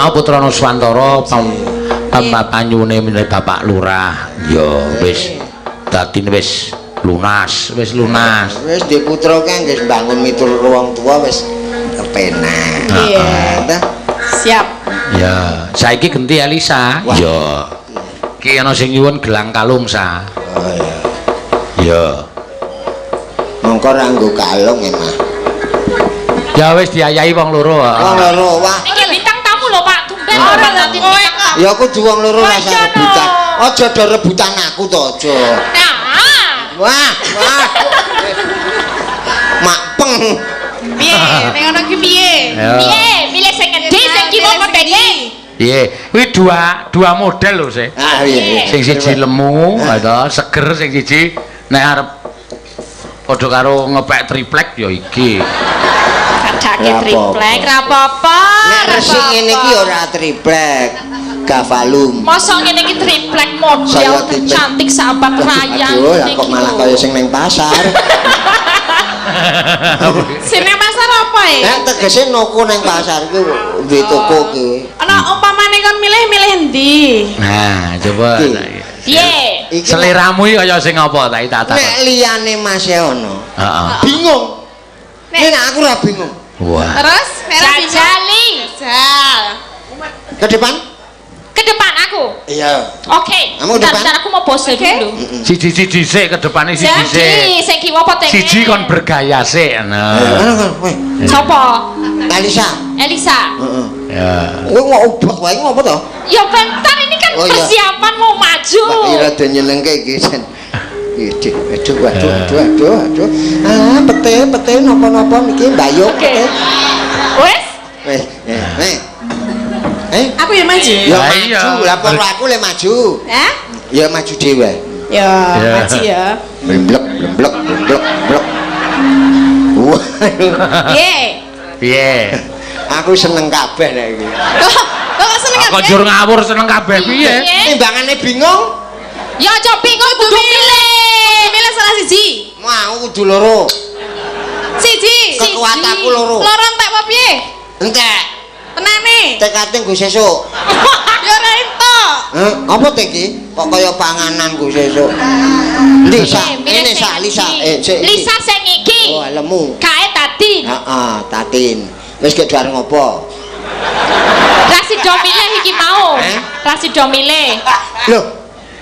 mau putra Nuswantara panyuwune Bapak Lurah. Ya wis dadine wis lunas, wis lunas.
Wis di putra ki nggih mbangun miturut wong tuwa wis kepenak.
Iya.
Ta?
Siap.
Ya, saiki genti Elisa.
Wah.
Ya. Ki ana sing nyuwun gelang kalung sa.
Oh iya.
Ya.
Mongko ra nggo kalung emah.
Ya wis diayahi wong loro.
Wong loro wah.
Iki bintang tamu lho, Pak. Tumben
Ora
ora
lho,
dadi
kowe
bintang
kok.
tamu.
Ya kudu wong loro
Wah,
rasa
iya, no.
rebutan. Aja do rebutan aku to aja.
Nah,
Wah, wah. Makpeng.
Piye? Nek ngono ki piye?
Ya.
piye? Milih sing ngendi sing kiwa apa tengen?
Piye? Kuwi dua model lho sih.
Ah iya. iya.
Sing siji lemu, to, seger, sing siji nek arep padha karo ngepek triplek ya iki.
Kadake
Ora
triplek, ra apa-apa.
Nek
ra
resik ngene iki
apa-apa.
ora triplek. Gavalum.
Mosok ngene iki triplek model
Saya tipe.
tercantik sahabat raya.
Aduh, lah
ngene
kok
iki
malah
lho.
kaya sing neng pasar.
Sing nang pasar apa e?
Nek tegese noko neng pasar ku duwe toko ki.
Ana umpamane kon milih-milih endi?
Nah, coba.
Iki.
Piye?
Iki
Seleramu iki kaya sing apa tak tak
nek liyane Mas ono.
Heeh.
Bingung. Nek aku ora bingung.
Wah.
Terus nek ora bingung?
Jajali.
Jajal.
Ke depan?
Ke depan aku.
Iya.
Oke.
Kamu ke
Bentar,
depan?
bentar, aku mau pose
Oke.
dulu.
Siji-siji sik ke depane siji
Jadi,
sik.
sing kiwa apa tengen?
Siji kon bergaya sik. Nah.
Ngono kon, kowe.
Sopo?
Elisa.
Elisa.
Heeh.
Ya.
Kowe kok ubek wae ngopo to?
Ya bentar ini kan
Oh, iya.
persiapan mau maju.
Pak Ira do nyenengke iki sen. Iki, aduh, aduh, aduh, aduh, aduh. Ah, pete, pete napa-napa niki mbayuk
Oke.
pete.
Wes?
Wes, eh, eh. Eh,
Aku ya maju.
ya
Lah iya.
maju, lah perlu aku le maju.
Hah?
Ya maju dhewe.
Ya,
Ya.
maju ya.
Blek, blek, blek, blek. Wah,
Piye?
Piye?
aku seneng kabeh nek iki.
Kok kok seneng
Kok
kabeh?
jur ngawur seneng kabeh piye?
Piye?
Timbangane bingung,
Ya aja bingung kudu milih.
Milih salah siji.
mau kudu loro.
Siji.
Kekuatanku loro.
Loro entek apa piye?
Entek,
Tenane.
tekate nggo sesuk.
Ya ora entuk.
Heh, apa te iki? Kok kaya panganan nggo sesuk. Lisa,
Milih
ini
sing
sa, Lisa,
endi?
eh, sik iki.
Lisa sing iki.
Oh, lemu.
Kae tadi.
Heeh, Tatin. Wis gek arep ngopo?
Rasido milih iki mau.
Eh?
Rasido milih.
Loh,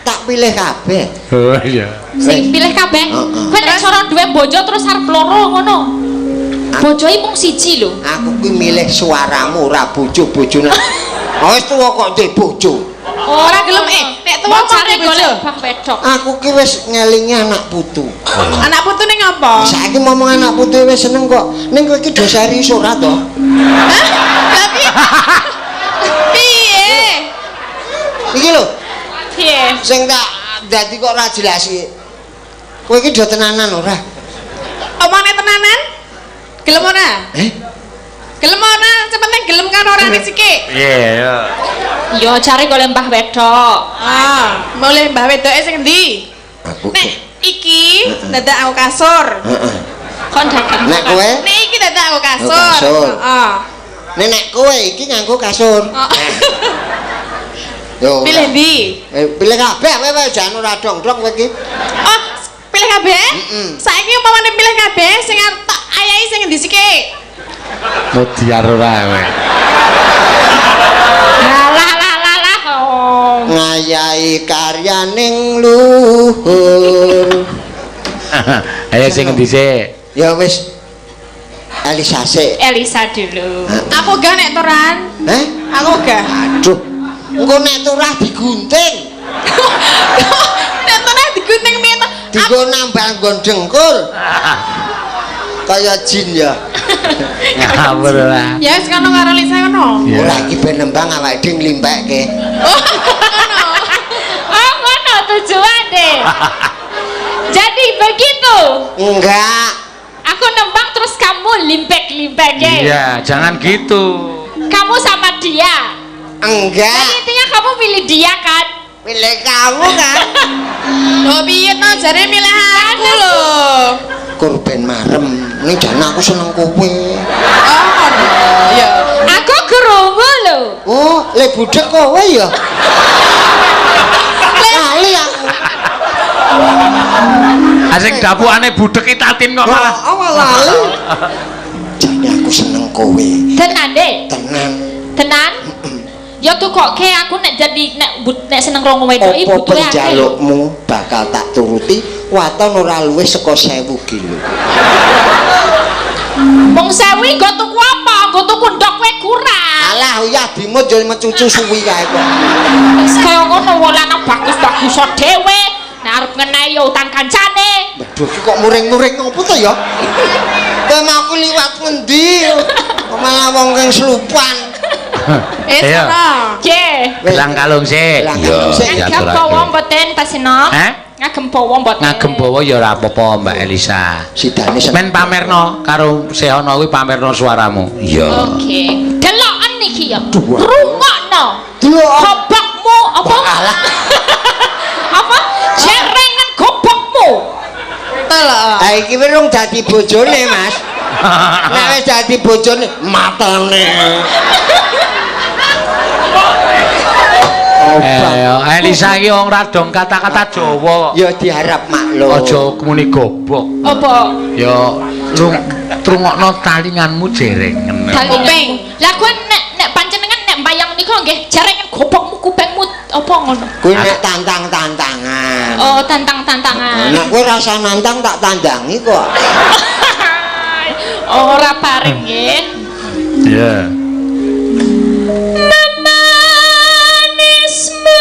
tak pilih kabeh.
Oh iya.
Sing pilih kabeh.
Heeh.
Kowe nek cara duwe bojo terus arep loro ngono. Bojoe mung siji lho.
Aku kuwi milih suaramu ora bojo-bojone. Oh, wis tuwa kok duwe bojo.
Ora gelem, eh, nek tuwa
Mau cari
kok duwe bojo.
golek bang wedok.
Aku ki wis ngelingi anak putu.
Anak putu ning apa?
Saiki ngomong anak putu wis seneng kok. Ning kowe iki do serius ora to?
Hah? Lah piye? Piye?
Iki lho,
Piye?
sing tak dadi kok ora jelas iki. Kowe iki do tenanan ora?
Omongane tenanan? Gelem ora?
Eh?
Gelem ora? Cepet gelem kan ora nih siki.
Piye ya.
Yo cari golek mbah wedok.
Ah, mulih mbah wedoke sing endi?
Aku.
Nek iki dadak aku kasur.
Heeh.
Kon dagang.
Nek kowe?
Nek iki dadak aku kasur.
Kasur.
Heeh.
Nek nek kowe iki nganggo kasur.
Heeh.
Yo.
Pilih ndi?
Eh, pilih kabeh kowe wae jan ora dongdong kowe iki.
Oh, pilih kabeh?
Mm-mm.
Saiki umpamane pilih kabeh sing arep tak ayahi sing endi siki?
Mudiar ora kowe.
Lah lah lah lah. Oh.
Ngayahi karyaning luhur.
Ayo sing endi sik?
Ya wis. Elisa sik.
Elisa dulu.
Aku gak nek turan.
Heh?
Aku gak.
Aduh. Engko nek turah digunting.
Nek turah digunting piye to?
Dienggo nambal nggon dengkul. Kaya jin ya.
Ngawur ora.
Ya wis kono karo Lisa kono.
Iya.
Ora iki ben nembang awake dhewe nglimpekke.
Oh, ngono.
Oh, ngono tujuane. Jadi begitu.
Enggak.
Aku nembang terus kamu limpek-limpek ya.
Iya, jangan gitu.
Kamu sama dia.
Enggak.
Jadi intinya kamu milih dia kan?
Pilih kamu kan.
Lho piye to jare milih aku lho.
Kur ben marem. Ning jan aku seneng kowe.
Oh, ngono. Ya.
Aku krungu lho.
Oh, Le budhek kowe ya. Lali aku.
Asing dapukane budhek ki Tatin kok malah.
Oh, lali. Jane aku seneng kowe.
Tenan, Dek.
Tenan.
Tenan? Ya tukoke aku nek jadi nek seneng rong wedok iki
Apa
butuhe akeh.
penjalukmu bakal tak turuti waton ora luwih saka 1000 kilo.
Mung 1000 nggo tuku apa? Nggo tuku ndok kowe kurang.
Alah uyah dimut yo mecucu suwi kae kok.
Wis kaya ngono wong lanang bagus-bagus dhewe. Nek arep ngenehi ya utang kancane.
Waduh iki kok muring-muring ngopo to ya? Kowe mau aku liwat ngendi? Kok malah wong kang slupan.
Eh,
Iya.
Sora.
Nggih.
Gelang kalung sik.
Gelang kalung sik.
Ngagem bawa mboten Pasino?
Heh?
Ngagem bawa mboten?
Ngagem bawa ya ora apa-apa Mbak Elisa.
Sidane seneng.
Men pamerno karo Sehono kuwi pamerno suaramu. Iya.
Oke. Deloken iki ya.
Duh.
Rungokno.
Delok.
Gobokmu apa?
Alah.
Apa? Jerengan gobokmu.
Telok.
Ha iki wis rung dadi bojone, Mas. Nek wis dadi bojone matane.
Eh, Elisa iki wong radong kata-kata Jawa.
Ya diharap maklum.
Aja muni gobok.
Apa?
Ya trungokno talinganmu jerengen.
Kuping. Lah kowe nek panjenengan nek mbayang niku nggih jerengan gobokmu kupingmu apa ngono?
Kuwi nek tantang-tantangan.
Oh, tantang-tantangan.
Nek kowe rasa nantang tak tandangi kok.
Ora bareng nggih.
Iya.
Memanismu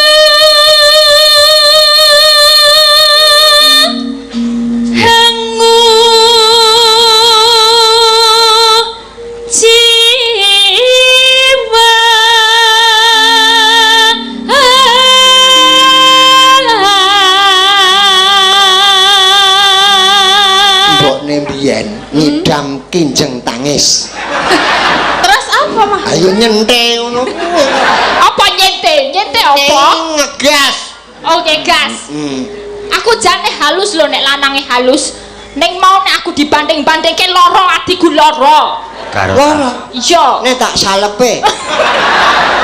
hangu jiwa.
Mbokne mbiyen ngidam kinjeng tangis.
Terus apa, Mah?
Ayo nyente ngono kuwi.
Apa nyente? Nyente apa?
Ngegas.
Oke, gas. Aku jane halus lho nek lanange halus. Ning mau nek aku dibanding-bandingke loro atiku loro.
Karo.
Loro.
Iya.
Nek tak salepe.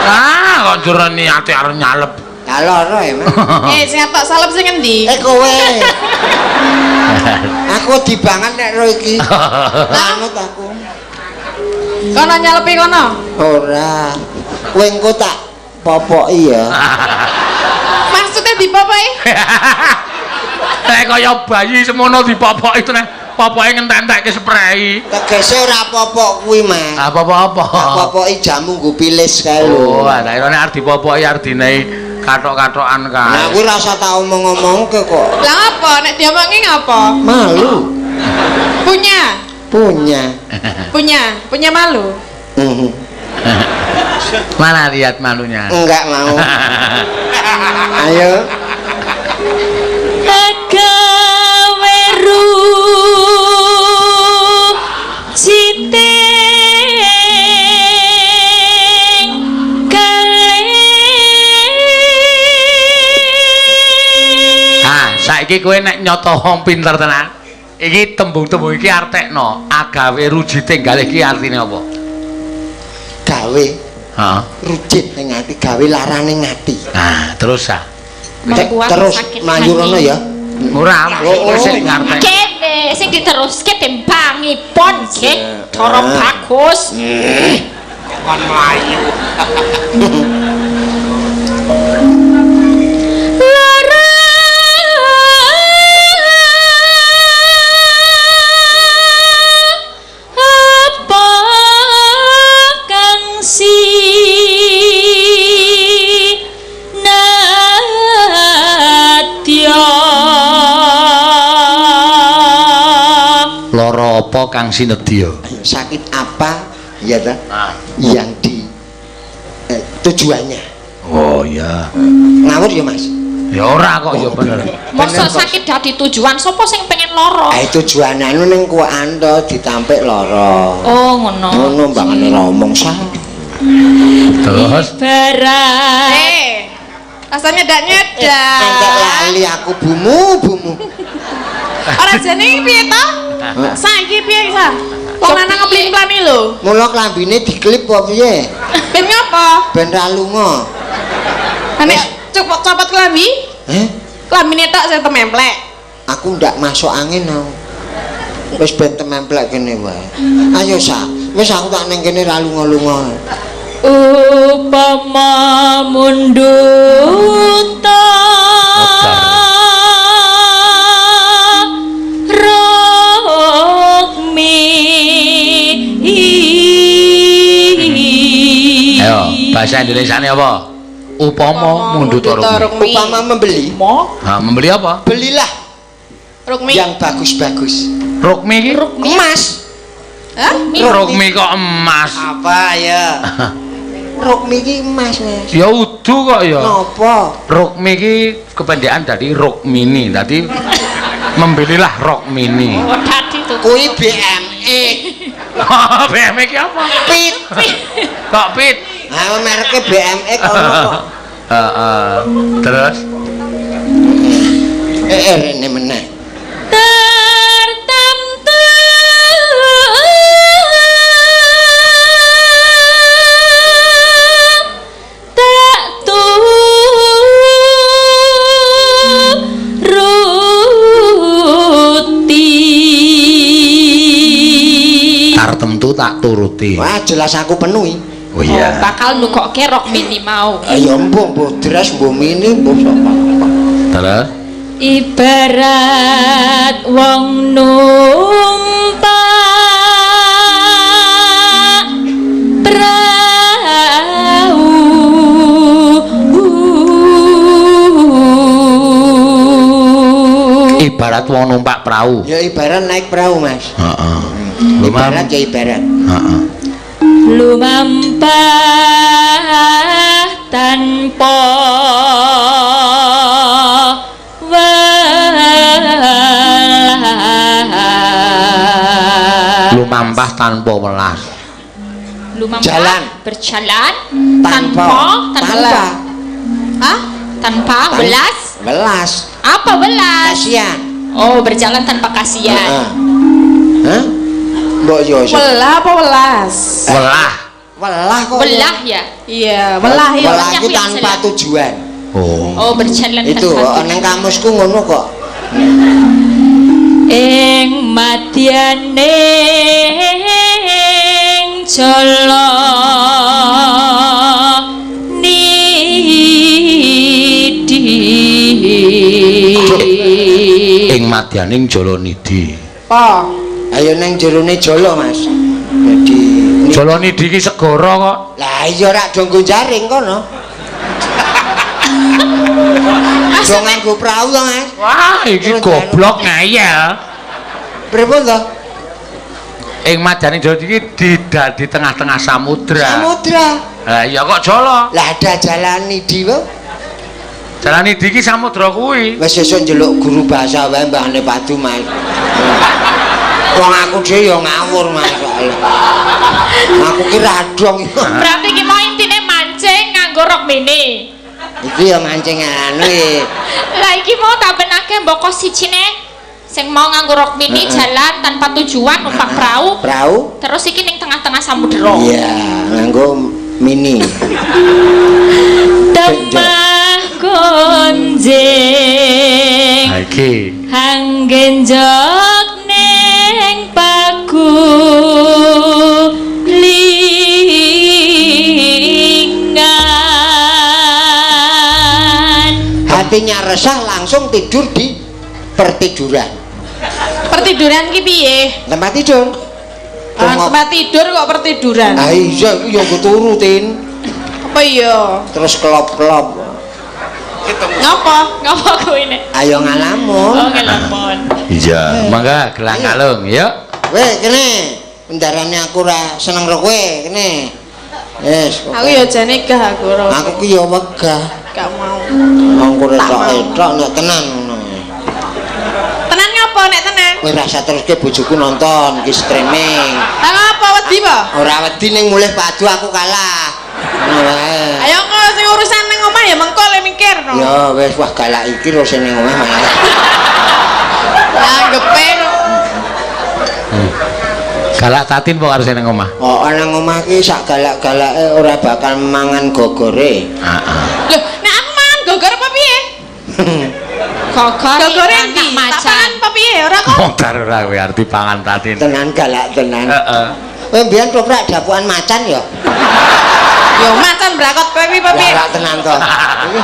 Ah, kok jur niate arep nyalep.
Ya loro ya, Mas.
Eh, sing atok salep sing endi?
Eh kowe. Aku dibangan nek ro iki. Manut aku.
Kono nyalepi kono.
Ora. Kowe engko tak popoki ya.
Maksudnya dipopoki?
Nek kaya bayi semono dipopoki to nek popoke ngentek-entekke sprei.
Tegese ora popok kuwi, Mas.
Apa-apa.
Tak popoki jamu nggo pilis kae lho.
Oh, tak kira nek arep dipopoki arep dinehi kathok-kathokan kae.
Nah, kuwi rasa tak omong-omongke kok.
Lah apa? Nek diomongi ngapa?
Malu.
Punya.
Punya.
Punya malu.
Mhm.
Mana lihat malunya?
Enggak mau. Ayo.
Agawe rujite kalih.
Ah, saiki kowe nek nyoto wong pinter tenan. Iki tembung-tembung iki artekno, agawe rujite galih iki artine apa?
Gawe
Heeh.
rujit ning ati, gawe larane ati.
Nah, terus ah.
Membuat
Terus
sakit
mlayu
hati.
rono ya.
Ora,
Oh, oh.
sik ngartek.
Kene sing diteruske tembangipun nggih, cara
Ah.
bagus.
Kon mlayu.
Lara apa kang sinadya?
Lara apa kang sinedya?
Ayo, sakit apa ya ta?
Ah.
Yang di tujuannya.
Oh iya.
Ngawur ya, Mas.
Ya ora kok ya bener.
Masa
Bener kok.
sakit dadi tujuan sapa sing pengen lara?
Ah tujuan anu ning kuwakan to ditampik lara.
Oh ngono.
Ngono mbangane ngomong sah.
Terus
Berat.
Eh. Rasanya ndak nyedak.
Entek lali aku bumu bumu.
Ora jane piye to? Saiki piye sa? Wong lanang ngeplin-plani lho.
Mula klambine diklip apa piye?
Ben ngapa?
Ben ra lunga.
Nek copot klambi?
Heh?
Klambine tok sing tememplek.
Aku ndak masuk angin aku. Wis ben tememplek kene wae. Ayo sa, wis aku tak ning kene ra lunga-lunga.
Upama mundut rukmi.
Ayo, bahasa Indonesiane apa? Upama mundut rukmi.
Upama membeli.
Ha, membeli apa?
Belilah
rukmi
yang bagus-bagus.
Rukmi iki?
Emas.
Hah?
Rukmi kok emas?
Apa ya? Rukmi iki emas, Mas.
Ya udu kok ya.
Napa?
Rukmi iki kependekan dari Rukmini. Dadi membelilah Rukmini.
Oh, tadi tuh.
Kuwi BME.
BME iki apa?
Pit.
Kok pit?
Ha mereke BME kok ono kok.
Heeh. Terus
rene meneh.
Tertentu tak turuti.
Tartemtu tak turuti.
Wah, jelas aku penuhi.
Oh iya.
Oh, bakal nukokke rok mini mau.
Ya mbuh, mbuh dress, mbuh mini, mbuh sapa.
Terus
ibarat wong numpak prau.
Ibarat wong numpak prau.
Ya ibarat naik perahu, Mas.
Heeh.
Ibarat ya ibarat.
Heeh.
Lumampah tanpa welas.
Lumampah tanpa welas.
Lumampah
jalan.
Berjalan
tanpa
Hah?
Tanpa welas.
Welas.
Apa welas?
Kasihan.
Oh, berjalan tanpa kasihan.
Hah? Mbok yo.
Welah apa welas?
Welah.
Welah kok.
Welah ya?
Iya, welah ya.
Welah itu tanpa tujuan.
Oh.
Oh, berjalan
itu
tanpa tujuan.
Nang kamusku ngono kok.
Ing madyaning jala nidi.
Ing madyaning jala nidi.
Apa?
Ayo nang jerone jala, Mas. Jadi
jala nidi iki segara kok.
Lah iya rak do nggo jaring kono. Do nganggo prau to, Mas.
Wah, iki goblok ngeyel.
Pripun to?
Ing madyaning jala iki di tengah-tengah samudra.
Samudra.
Lah iya kok jala.
Lah ada jalan nidi kok.
Jalan nidi iki samudra kuwi.
Wis sesuk njeluk guru bahasa wae mbahne padu, Mas. Wong aku dhewe ya ngawur, Mas. Aku ki radong.
Berarti ki mau intine mancing nganggo rok mini.
Iki ya mancing anu e.
Lah iki mau tak benake mboko sijine sing mau nganggo rok mini jalan tanpa tujuan numpak perahu.
Perahu.
Terus iki ning tengah-tengah samudera.
Iya, nganggo mini.
Temah gonjing.
Ha iki.
Hanggenjok ning pagu lingan.
Hatinya resah langsung tidur di pertiduran.
Pertiduran ki piye?
Tempat tidur.
Tempat tidur kok pertiduran?
Ah iya iku ya nggo turu, Tin.
Apa iya?
Terus kelop-kelop.
Ngapa?
Ngapa kuwi nek?
Ayo ngalamun.
Oh, ngalamun.
Iya, mangga gelang kalung, yuk.
Weh, kene. Bendarane aku ora seneng karo kowe, kene. Wes.
Aku ya jane gah aku ora.
Aku ki ya wegah.
Gak mau.
Wong kowe tok-etok nek tenan ngono.
Tenan ngapa nek tenan?
Kowe rasa teruske bojoku nonton ki streaming.
Lah ngapa wedi po?
Ora wedi ning mulih padu aku kalah. Ngono wae.
Ayo kok sing urusan ning omah ya mengko le mikir no.
Ya wis wah galak iki lho sing ning omah malah.
Anggepe.
Galak Tatin apa karo sing nang omah?
Oh, nang omah ki sak galak-galake ora bakal mangan gogore.
Heeh.
Lho, nek aku mangan gogor apa piye?
Gogore
Gogore
anak
ndi? Tak
macan.
pangan apa piye? Ora kok.
Modar ora kowe arep dipangan Tatin.
Tenan galak tenan.
Heeh.
Kowe mbiyen toprak dapukan macan ya?
Yo macan brakot kowe piye apa piye?
Galak tenan to. Iki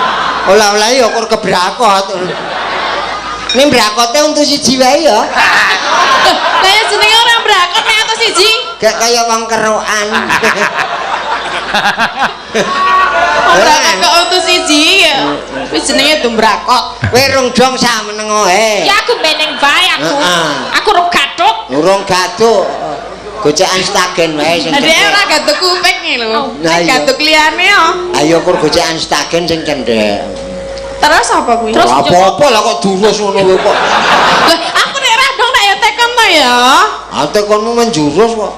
olah-olah ya kur kebrakot. Ning brakote untu siji wae ya.
Loh, lah ya jenenge ora brakot nek atus siji.
Gak kaya wong kerokan.
Wong brakot kok untu siji ya. Kuwi jenenge dumbrakot.
Kowe rung dong sak menengo he.
Ya aku meneng bae aku.
Heeh.
Aku rung gathuk.
Urung gathuk. Gocekan stagen wae sing
Lah dhek
cendhek.
ora gathuk kuping iki lho.
Nah,
Sing
iya.
gathuk liyane yo.
Ayo kur gocekan stagen sing cendhek.
Terus apa kuwi?
Terus
Apa-apa lah kok durus ngono kowe kok.
Loh, aku nek ora dong tak ya tekon to ya.
Ah tekonmu menjurus kok.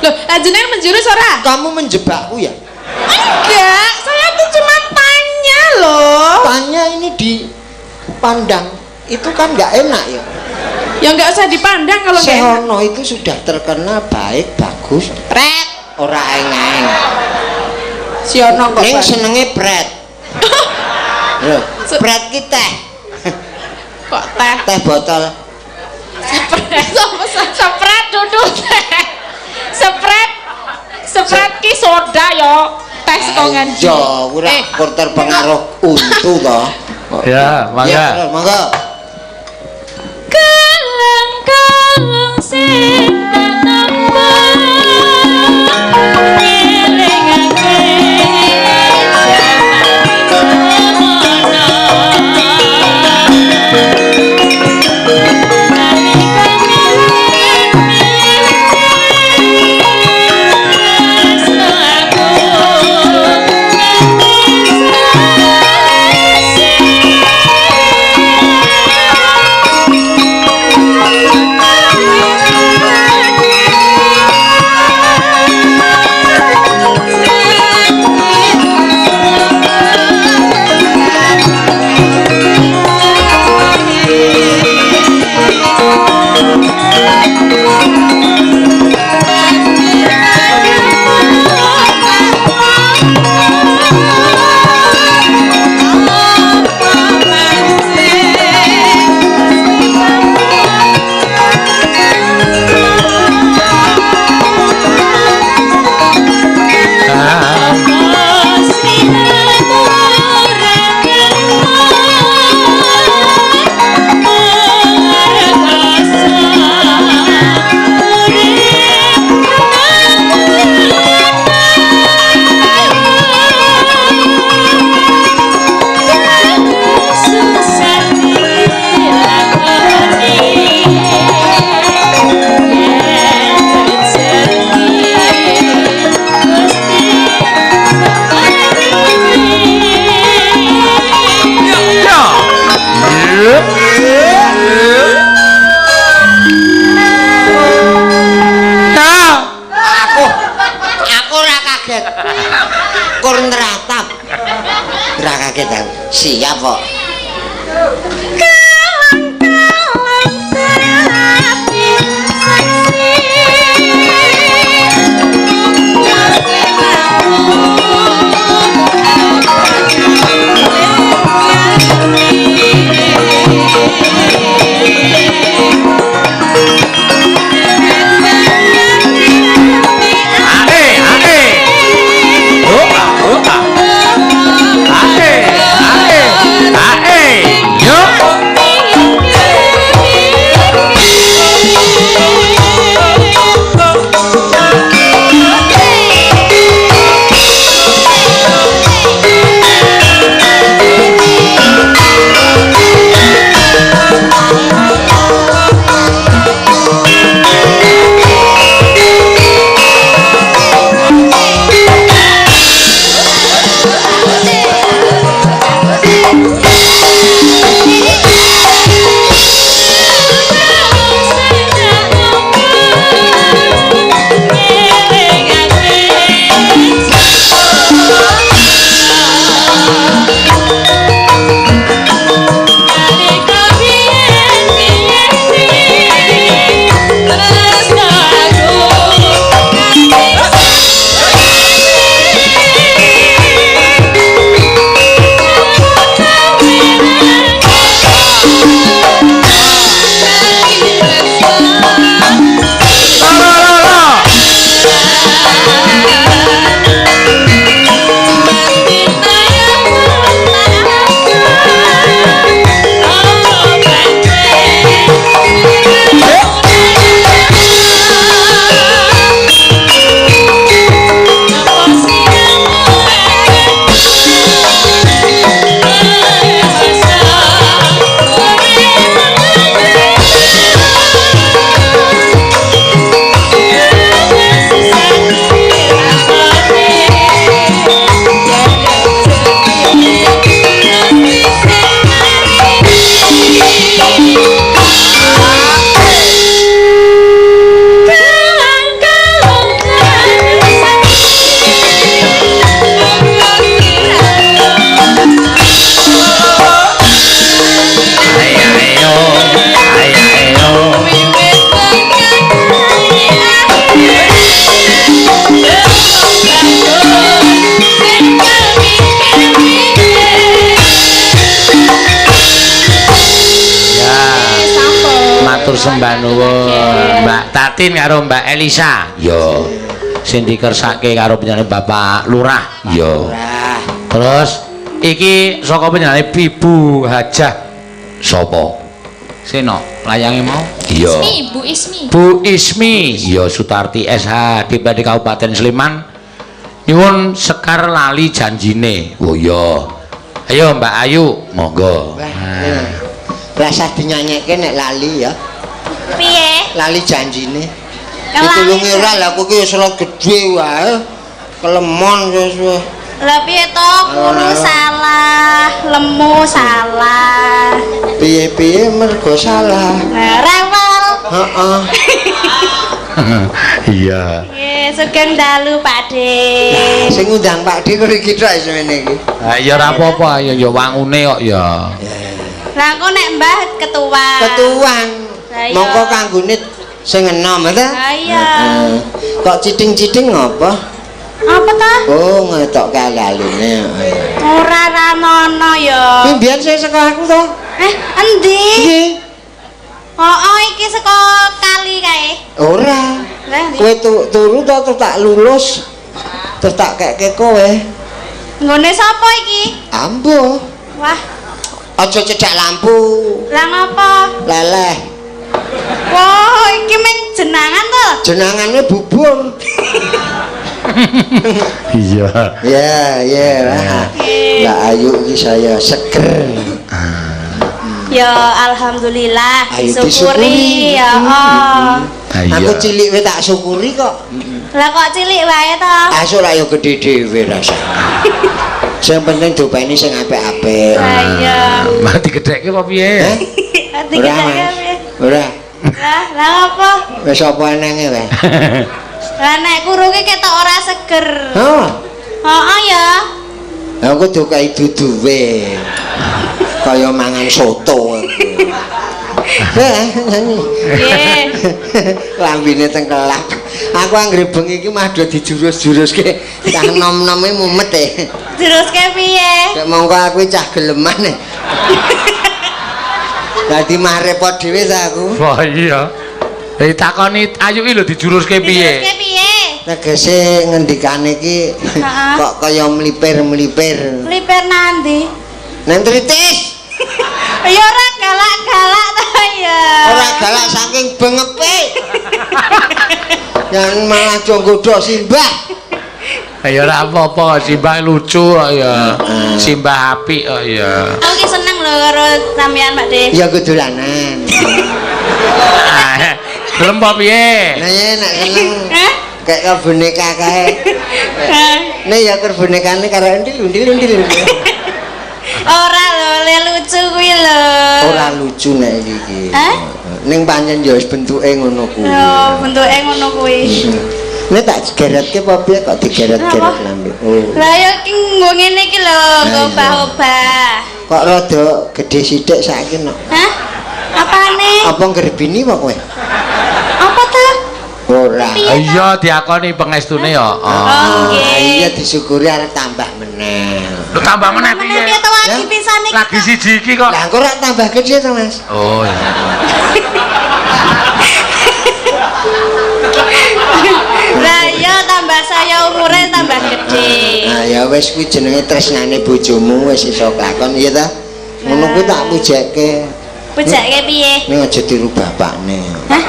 Loh, lah jenengan menjurus ora?
Kamu menjebakku ya?
Enggak, saya tuh cuma tanya loh.
Tanya ini dipandang itu kan nggak enak ya.
Ya enggak usah dipandang kalau enggak enak.
Sehono itu sudah terkenal baik, bagus,
Pret.
ora eng-eng.
Siono kok.
Ning
Bang.
senenge pret. Loh, pret ki teh,
Kok teh.
teh botol.
Sepret. Sepret duduk teh. Sepret. Sepret ki soda yo. Teh saka ngendi?
Iya, ora kur terpengaruh untu to.
Ya, mangga.
Ya, mangga.
Kaleng-kaleng sing tak tembang ngelingake jaman semono. Nalika mimpi tresno aku nganti selawase.
Aku ora kaget. Kur nratap. Ora kaget aku. Siap kok.
Kaleng-kaleng dadi saksi.
Ae, ae. Oh, ah, oh, ah. Ae, ae, ae. Yo. sembah nuwun. Mbak Tatin karo Mbak Elisa. Yo. Sing dikersake karo panjenengane Bapak Lurah. Yo. Terus iki saka panjenengane Ibu Hajah sapa? Seno, layange mau? Iya.
Ismi, Bu Ismi.
Bu Ismi, ya Sutarti SH DPRD Kabupaten Sleman. Nyuwun sekar lali janjine. Oh iya. Ayo Mbak Ayu, monggo.
Wah, rasah dinyanyekke nek lali ya.
Piye?
Lali janjine.
Lali
Ditulungi ora lah aku ki wis ora gedhe wae. Kelemon wis.
Lah piye to? Kuru salah, lemu salah.
Piye-piye mergo salah.
Nah, rewel.
Heeh.
Iya.
Nggih, sugeng dalu Pak De.
Sing ngundang Pak De kok iki tok semene iki.
Ha ya ora apa-apa, ya ya wangune kok ya.
Lah engko nek Mbah ketua.
Ketuan.
Lah iya.
Mongko kanggone sing enom ta?
Lah iya.
Kok citing-citing ngapa?
Apa ta?
Oh, ngetokke ali-aline.
Ora ranono ya.
Kuwi mbiyen sing saka aku to?
Endi?
Nggih.
Oh, iki saka kali kae.
Ora.
Lah endi?
Kowe turu to terus tak lulus. Terus tak kekke kowe.
Nggone sapa iki?
Ambo.
Wah,
Aja cedhak lampu.
lah ngapa?
Leleh.
Wah, iki men jenangan to?
Jenangane bubur.
Iya.
Ya, ya. Mbak Ayu iki saya seger.
Ya alhamdulillah
Ayo
disyukuri ya. Oh.
Aku cilik wae tak syukuri kok.
Lah kok cilik wae to?
Asuk lah yo gedhe dhewe rasane. Sing penting dopeni sing apik-apik.
Lah iya.
Mah digedhekke apa piye?
Eh? Ora,
Digedhekke
Mas.
piye?
Ora.
Lah, lah apa?
Wis apa enenge wae.
Lah nek kuru ki ketok ora seger.
Hah.
Heeh ya.
Aku dukai duduwe. Kaya mangan soto aku. Nyanyi.
Nggih.
Lambine tengkelap. Aku anggere bengi iki mah do dijurus-juruske. Cah nom-nome mumet e.
Juruske piye?
Nek mongko aku cah geleman e. Dadi mah repot dhewe ta aku.
Wah iya. Lah ditakoni Ayu iki lho dijuruske piye?
Juruske piye?
Tegese ngendikane iki kok kaya mlipir-mlipir.
Mlipir nandi?
Nang tritis.
Ya ora galak-galak ta ya.
Ora galak saking bengepe. Jangan malah jonggodho simbah.
Ya ora apa-apa, simbah lucu kok ya. Simbah apik kok ya.
Aku ki seneng lho karo sampean Pak De.
Ya kudulanan.
Gelem apa piye?
Nah ya nek seneng.
Hah?
Kayak boneka kae. Nek ya kur bonekane karo endil-endil.
Ora lho, le lucu kuwi lho.
Ora lucu nek iki.
Hah?
Ning pancen ya wis bentuke ngono kuwi.
Lho, bentuke ngono kuwi.
Nek tak geretke apa piye kok digeret-geret lambe. Oh.
Lah ya ki nggo ngene iki lho, nggo obah-obah.
Kok rada gedhe sithik saiki nok.
Hah? Apane?
Apa nggerbini apa kowe?
Apa ta?
Ora.
Iya diakoni pengestune ya.
Oh, nggih.
Iya disyukuri arep tambah meneh.
Lho tambah meneh
Meneh
piye?
piye to lagi pisan iki?
Lagi siji iki kok.
Lah engko ora tambah gedhe to, Mas?
Oh iya.
Lah iya tambah saya umure tambah gedhe.
Nah ya wis kuwi jenenge tresnane bojomu wis iso kelakon iya ta? Ngono kuwi tak pujekke.
Pujake piye?
Ning aja tiru bapakne.
Hah?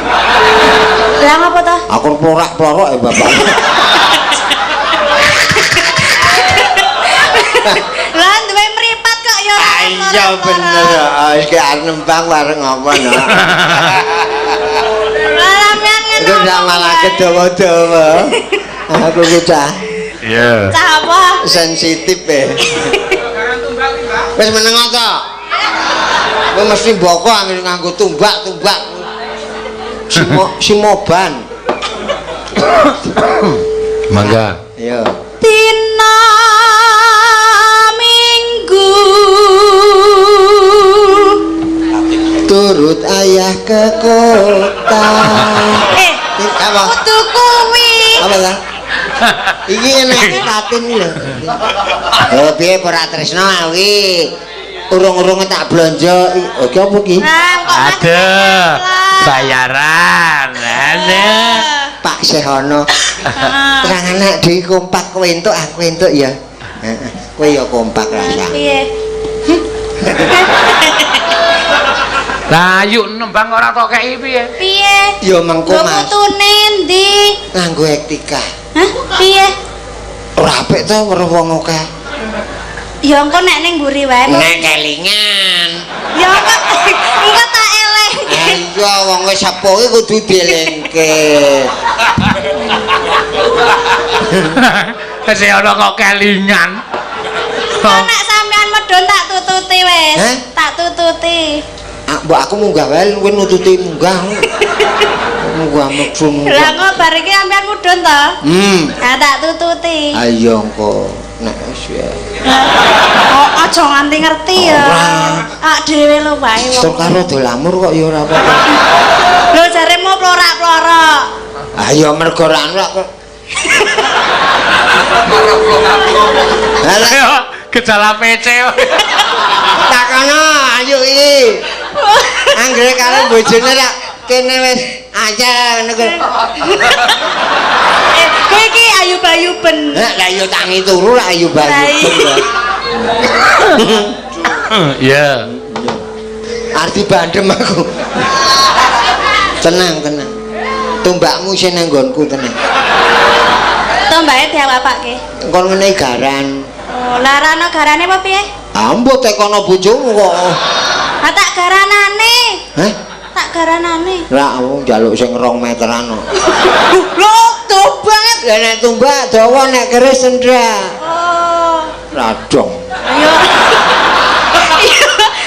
Lah ngapa to?
Aku porak-porok ya bapak.
Lah duwe mripat kok ya ora.
Iya bener. Wis ki arep nembang bareng apa no.
Lah sampean ngene.
Iku ndak malah kedawa-dawa. Aku ki cah
Iya.
Cah apa?
sensitif e. Wis meneng to. Kowe mesti mboko anggere nganggo tumbak-tumbak. Simoban.
Mangga.
Iya.
Dina Minggu
Turut ayah ke kota. Apa?
Kudu kuwi.
Apa ta? Iki enake Tatin lho. Oh, piye ora tresno awi. Urung-urung tak blonjo. Iki apa iki?
Nah, kok
Ada. Bayaran. Lah.
Pak Sehono. Terang anak dhewe kompak, kowe entuk, aku entuk ya. Heeh. Kowe ya kompak rasa.
Piye?
Lah ayo nembang ora tok kei piye?
Piye?
Ya mengko
Lho
Mas.
putune endi?
Nganggo etika.
Hah? Piye?
Ora apik to weruh wong akeh.
Ya engko nek ning mburi wae.
Nek kelingan.
Ya engko engko tak elengke.
Iya wong wis sepuh iki kudu dielingke.
Sing ana kok kelingan.
Kok nek sampean medhun tak tututi wis.
Hah?
Tak tututi.
Ah, mbok aku munggah wae kowe nututi munggah. Munggah medhun.
Lah kok bar iki sampean mudhun to?
Hmm.
Nah tak tututi.
Ayo engko nek wis ya.
Oh, aja nganti ngerti ya.
Ora.
Ak dhewe lho wae wong.
Tur karo dolamur kok ya ora apa-apa.
Lho jaremu plorak-plorok.
Ayo mergo ora anu kok. Lah
Ayo gejala PC.
takono ayo iki. Anggere karo bojone rak kene wis aja ngono kuwi.
Eh, kowe iki ayu-bayuben.
Lah lah ya tangi turu lah ayo
Lah,
bayu.
Iya.
Arti bandem aku. Tenang, tenang. Tumbakmu sing nang nggonku tenang.
Tombake diawapake.
Kon ngene garan.
Oh, lah ra ono garane apa piye?
Ah mbok tekono bojomu kok.
Ah tak garanane.
Hah?
Tak garanane.
Lah aku njaluk sing 2 meteran kok.
Lho, tuh banget.
Lah nek tumbak dawa nek keris cendra.
Oh.
Radong.
Ayo.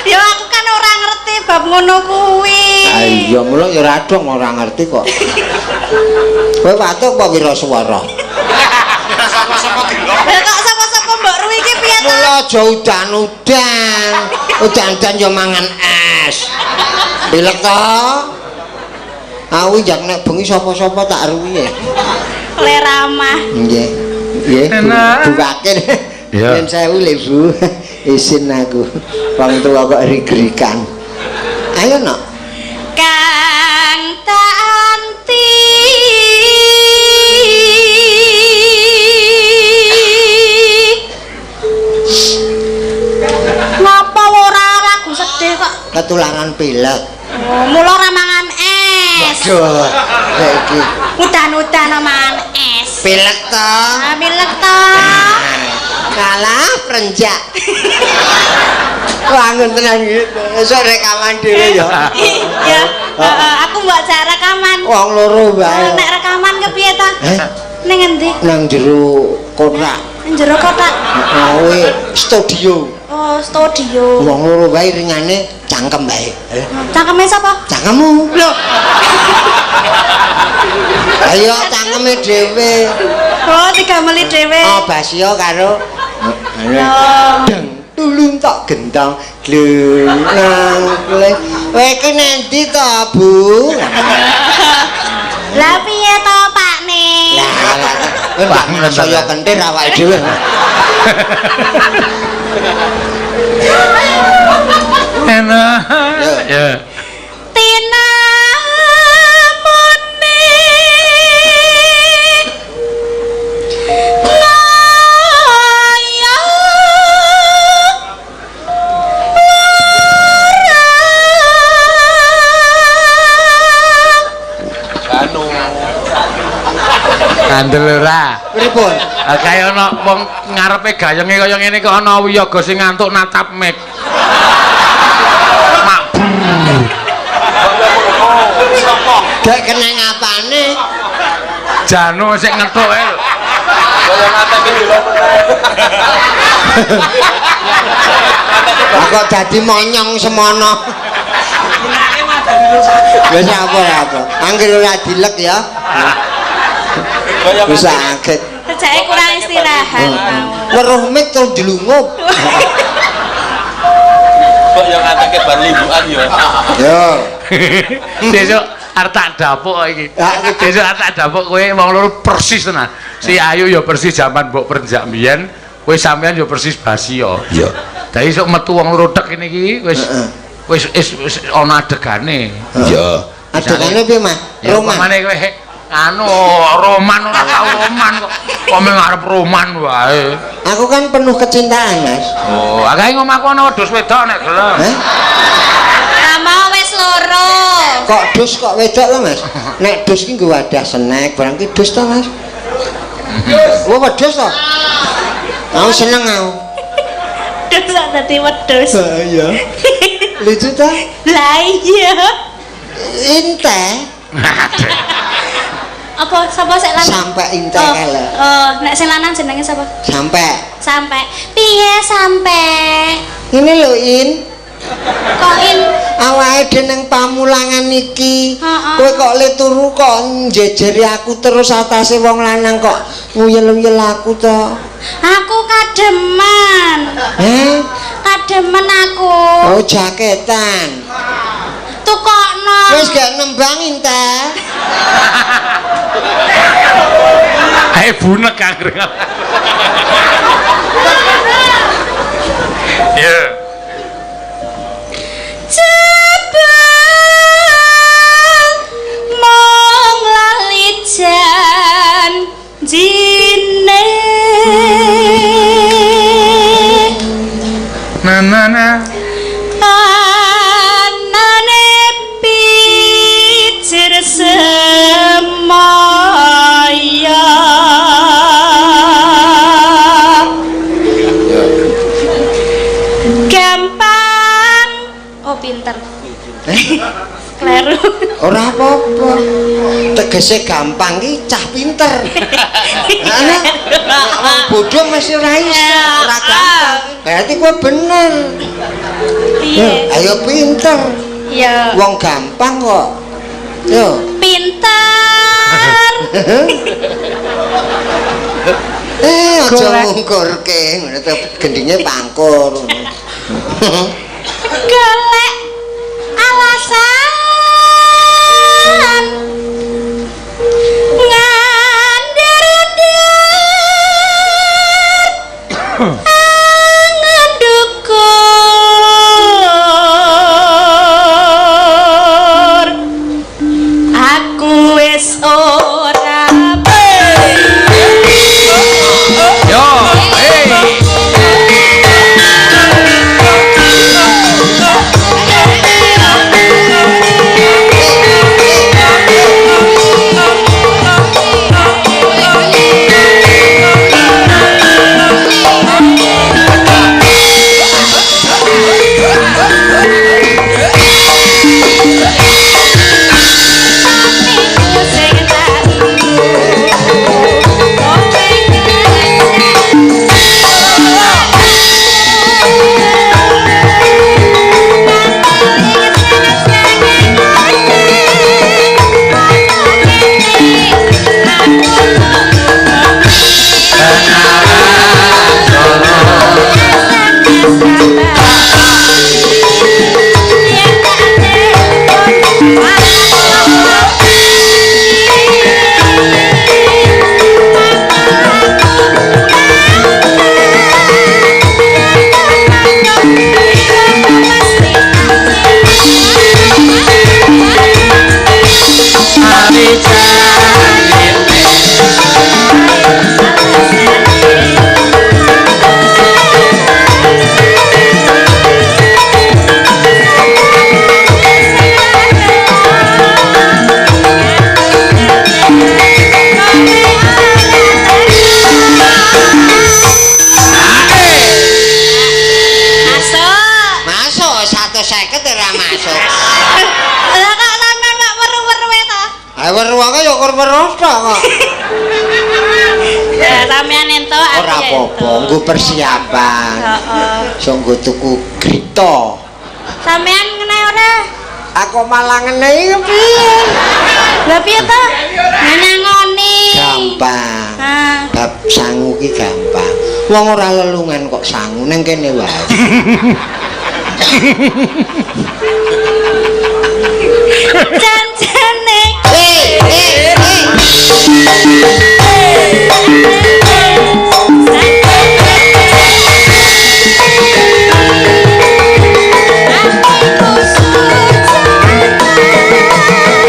Ya aku kan ora ngerti bab ngono kuwi.
Ah iya mula ya radong ora ngerti kok. Kowe watuk apa wiraswara?
Lah kok sapa-sapa mbok ruwi iki piye to?
Mula aja udan-udan. Udan-udan ya mangan es. Pilek to? Aku jak nek bengi sapa-sapa tak ruwi ya.
Le ramah.
Nggih. Nggih, Bu Wakil.
Iya.
Yen sewu lho, Bu. Isin aku. Wong tuwa kok rig-rigan. Ayo, Nok.
Kang Tanti. Ngapa ora lagu sedih kok?
Ketularan pilek.
Oh, mula ora mangan es.
Waduh, saiki
Udan-udan mangan es.
pilek to.
Ah, pilek to.
Kalah prenjak. Wangun tenan iki. Esuk rekaman dhewe ya.
Ya, heeh, aku mbok jak rekaman.
Wong loro wae.
Nek rekaman kepiye ta?
Eh,
Ning endi?
nang jero kotak.
Ning jero kotak.
Kowe studio.
Oh, studio.
Wong loro wae ringane cangkem wae. Eh,
Cangkeme sapa?
Cangkemmu.
Lho,
Ayo cangkeme dhewe.
oh digameli dhewe.
Oh, Basio karo
Oh.
deng tulung tok gentong glung nang kowe iki nanti to, Bu?
Lah piye to, Pakne?
Lah, lah, kowe mbak saya kentir awake dhewe.
Enak. Ya.
Tina mone Naya
Kandel ora.
Pripun?
Ah, kaya ana wong ngarepe gayenge kaya ngene kok ana wiyaga sing ngantuk natap mic. Makbu.
Gak kena ngapane?
Janu sing ngetuk ae lho.
Lah kok dadi monyong semono. Wis apa ya apa. Angger ora dilek ya. Wis sakit.
Sejake kurang istirahat mau.
Weruh mik terus dlungup.
Kok yang ngateke bar limbukan ya.
Yo.
Sesuk arep tak dapuk kok iki. Sesuk arep tak dapuk kowe wong loro persis tenan. Si Ayu ya persis jaman mbok prenjak mbiyen, kowe sampean ya persis Basio.
Iya.
Dadi sok metu wong loro tek ngene iki wis
Heeh.
wis wis ana adegane.
Iya. Adukane piye, Mas?
Ya
Roman.
upamane kowe anu roman ora tau roman kok. Kok mung arep roman wae.
Aku kan penuh kecintaan, Mas.
Oh, akae ngomahku ana wedhus wedok nek gelem.
Hah?
Rama wis loro.
Kok dus kok wedok to, Mas? Nek dus ki nggo wadah snack, barang ki dus to, Mas? Oh, wedhus to? Aku seneng aku.
Dus kok dadi wedhus.
Iya. Lucu ta?
Lah iya.
Inte
Apa sapa sik lanang?
sampai inte
Oh,
kae lho.
oh, nek sing lanang jenenge sapa?
Sampai.
Sampai. Piye sampai?
Ini lho, In.
Kok in
Awake dhewe nang pamulangan iki.
Heeh.
Kowe kok le turu kok njejeri aku terus atase wong lanang kok nguyel-nguyel aku to.
aku kademen.
Heh?
Kademen aku.
Oh, jaketan.
Tukokno.
Wis gak nembang inte.
Ae bunek anggere. Ya.
Jebul mung lali janjine.
Na na na.
Anane picir semaya. Gampang. Oh pinter. Kleru.
Ora apa-apa. Tegese gampang ki cah pinter. Ana wong bodho mesti ora iso, ora gampang. Berarti kowe bener.
Piye?
Ayo pinter.
Ya.
Wong gampang kok. Yo.
Pinter.
Aja ngungkurke, ngono to gendinge pangkur.
Golek alasan ngandar-andar angen dukur aku wis ora
Yo, hey.
Masuk.
Masuk 150 ora masuk.
Lah kok sampean kok weru-weru ta?
Ayo weru ya kur weru tok kok.
Ya sampean entuk aku
Ora
ya
apa-apa,
entuk.
nggo persiapan.
Heeh.
So nggo tuku grito.
Sampean ngene ora?
Aku malah ngene iki piye?
Lah piye to? Nyangoni.
Gampang.
Ah.
Bab sangu ki gampang. Wong ora lelungan kok sangu ning kene wae.
Janjane.
Eh, eh, eh.
Aku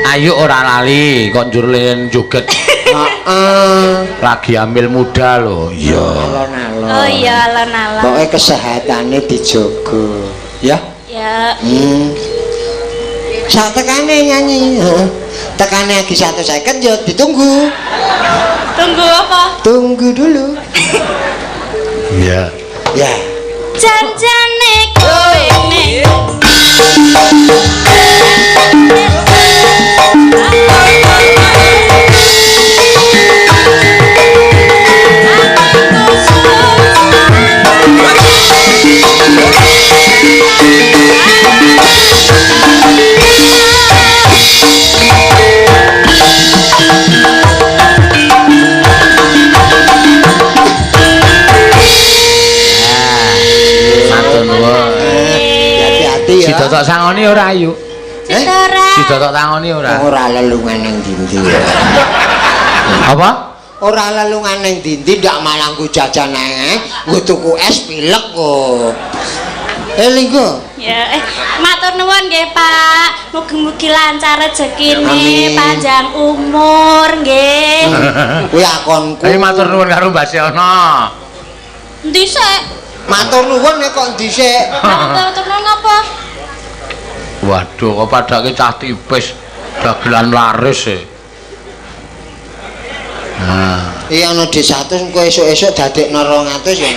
Ayo ora lali kok njur len joget.
Heeh.
Lagi ambil muda lho. Iya.
Alon-alon.
Oh iya, alon-alon.
Pokoke kesehatane dijaga, ya.
Ya.
Sak tekane nyanyi, heeh. Tekane lagi 150 ya ditunggu.
Tunggu apa?
Tunggu dulu.
Iya.
Ya.
Janjane kowe nek
Matur nuwun.
Hati-hati ya.
Si Totok sangoni ora ayu.
Eh?
Si Totok tangoni ora.
Ora lelungan nang ndi-ndi.
Apa?
Ora lelungan nang ndi-ndi ndak malah nggo jajan ae. Nggo tuku es pilek kok. Linggo.
Ya, matur nuwun nggih, Pak. Mugi-mugi lancar rezekine,
Amin.
panjang umur nggih.
Kuwi akonku.
Ayo matur nuwun karo Mbak Sena.
Endi sik?
Matur nuwun nek kok endi sik?
Matur nuwun apa?
Waduh, kok padake cah tipis dagelan laris e. Nah,
Iya ana D 100 engko esuk-esuk dadekno 200 ya.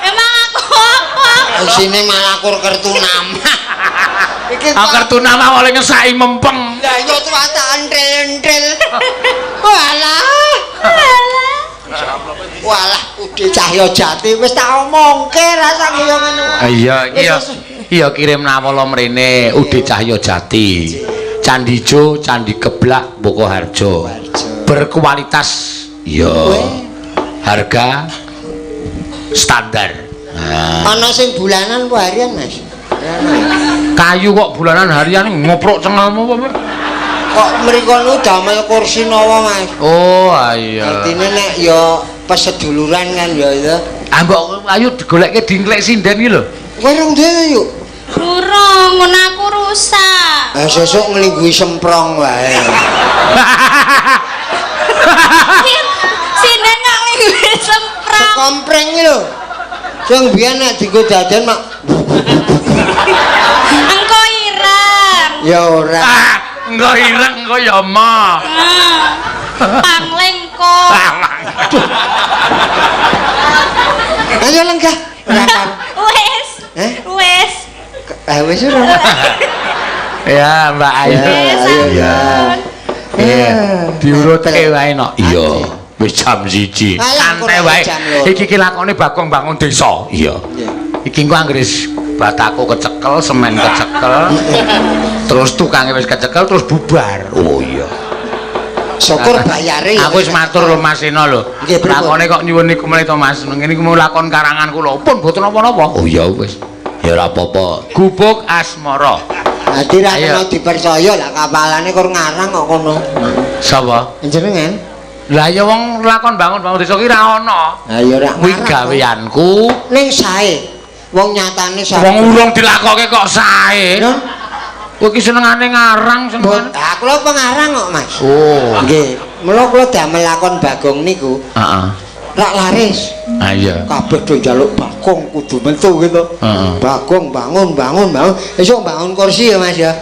Emang aku apa?
Isine malah kur kertu nama. Iki
ah kertu nama oleh ngesaki mempeng.
Lah iya tuh tak entil-entil. Walah. Walah, Ude Cahya Jati wis tak omongke rasa kaya ngono.
Iya, iki ya. Iya kirim nawala mrene Ude Cahya Jati. Candi Ijo, Candi Keblak, Bokoharjo. Berkualitas. Iya. Harga standar. Nah.
Ana sing bulanan apa harian, Mas?
Kayu kok bulanan harian ngoprok cengelmu apa?
Kok mriko niku damel kursi nawa, Mas?
Oh, iya.
Artine nek ya peseduluran kan ya itu.
Ah mbok ayo digolekke dingklek sinden iki lho.
Kowe rong dhewe yuk.
Durung, ngono aku rusak.
Sesuk nglingguhi semprong wae.
Sinden kok nglingguhi semprong.
Sekompreng iki lho. Sing biyen nek dienggo jajan mak
Engko ireng.
ya ora.
Ah, engko ireng engko ya mah.
Pangling kok.
Ayo lenggah. Ora kan.
Wes.
Eh?
Wes.
Wis ora.
Ya, Mbak Ayu.
Wes,
Ayo ya.
Iya, diurutke wae no. Iya. Wis jam 1.
Alah,
Santai wae.
jam loro.
Iki ki lakone Bagong bangun desa. Iya. Iki engko anggere batako kecekel, semen kecekel. Terus tukange wis kecekel terus bubar. Oh iya.
Syukur bayare ya.
Aku wis matur lho Mas Seno lho.
Nggih, pripun?
Lakone kok nyuwun niku meneh to Mas. Ngene iku mau lakon karangan kula. Pun boten napa-napa. Oh iya wis. Ya ora apa-apa. Gubuk Asmara.
Dadi ra
Ayo.
kena dipercaya lah kapalane kur ngarang kok kono.
Sapa?
Jenengan?
Lah ya wong lakon bangun-bangun desa ki ra ana.
Ha ya ora
Kuwi gaweanku.
Ning sae. Wong nyatane sae.
Wong urung dilakoke kok sae.
Lho,
Kowe iki senengane ngarang senengane.
ah kula pengarang kok, Mas.
Oh.
Nggih, mula kula damel lakon Bagong niku
Heeh.
rak laris.
Ah iya.
Kabeh do njaluk Bagong kudu metu gitu.
Heeh.
Bagong bangun bangun bangun. Esuk bangun kursi ya, Mas ya.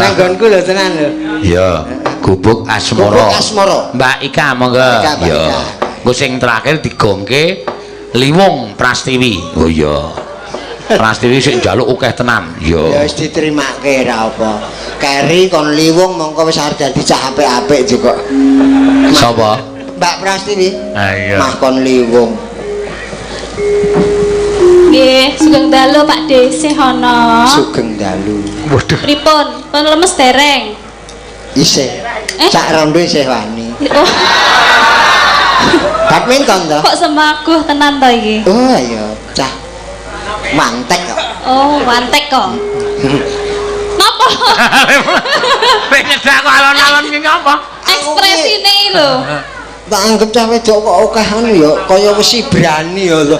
Nang nggonku lho tenan lho.
Iya, Gubuk Asmara.
Gubuk Asmara.
Mbak Ika monggo.
Ika, Mbak
Iya.
Ika.
Engko sing terakhir digongke Liwung Prastiwi. Oh iya. Prastiwi sing njaluk akeh tenan.
Ya
Iya.
wis diterimake ra apa. Keri kon liwung mongko wis arep dadi cah apik-apik juga.
Sapa?
Mbak Prastiwi.
Ah iya.
Mah kon liwung.
Nggih, sugeng dalu Pak Desi hono.
Sugeng dalu.
Waduh.
Pripun? Pun lemes dereng?
Isih.
Eh?
Sak rondo isih wani.
Oh,
Badminton to?
kok semaguh tenan to iki?
Oh iya, cah. Mantek kok.
Oh, wantek kok. Napa?
Nek nyedak kok alon-alon ki ngapa?
Ekspresine iki lho.
Tak anggap cah wedok kok akeh anu ya, kaya wesi berani ya to.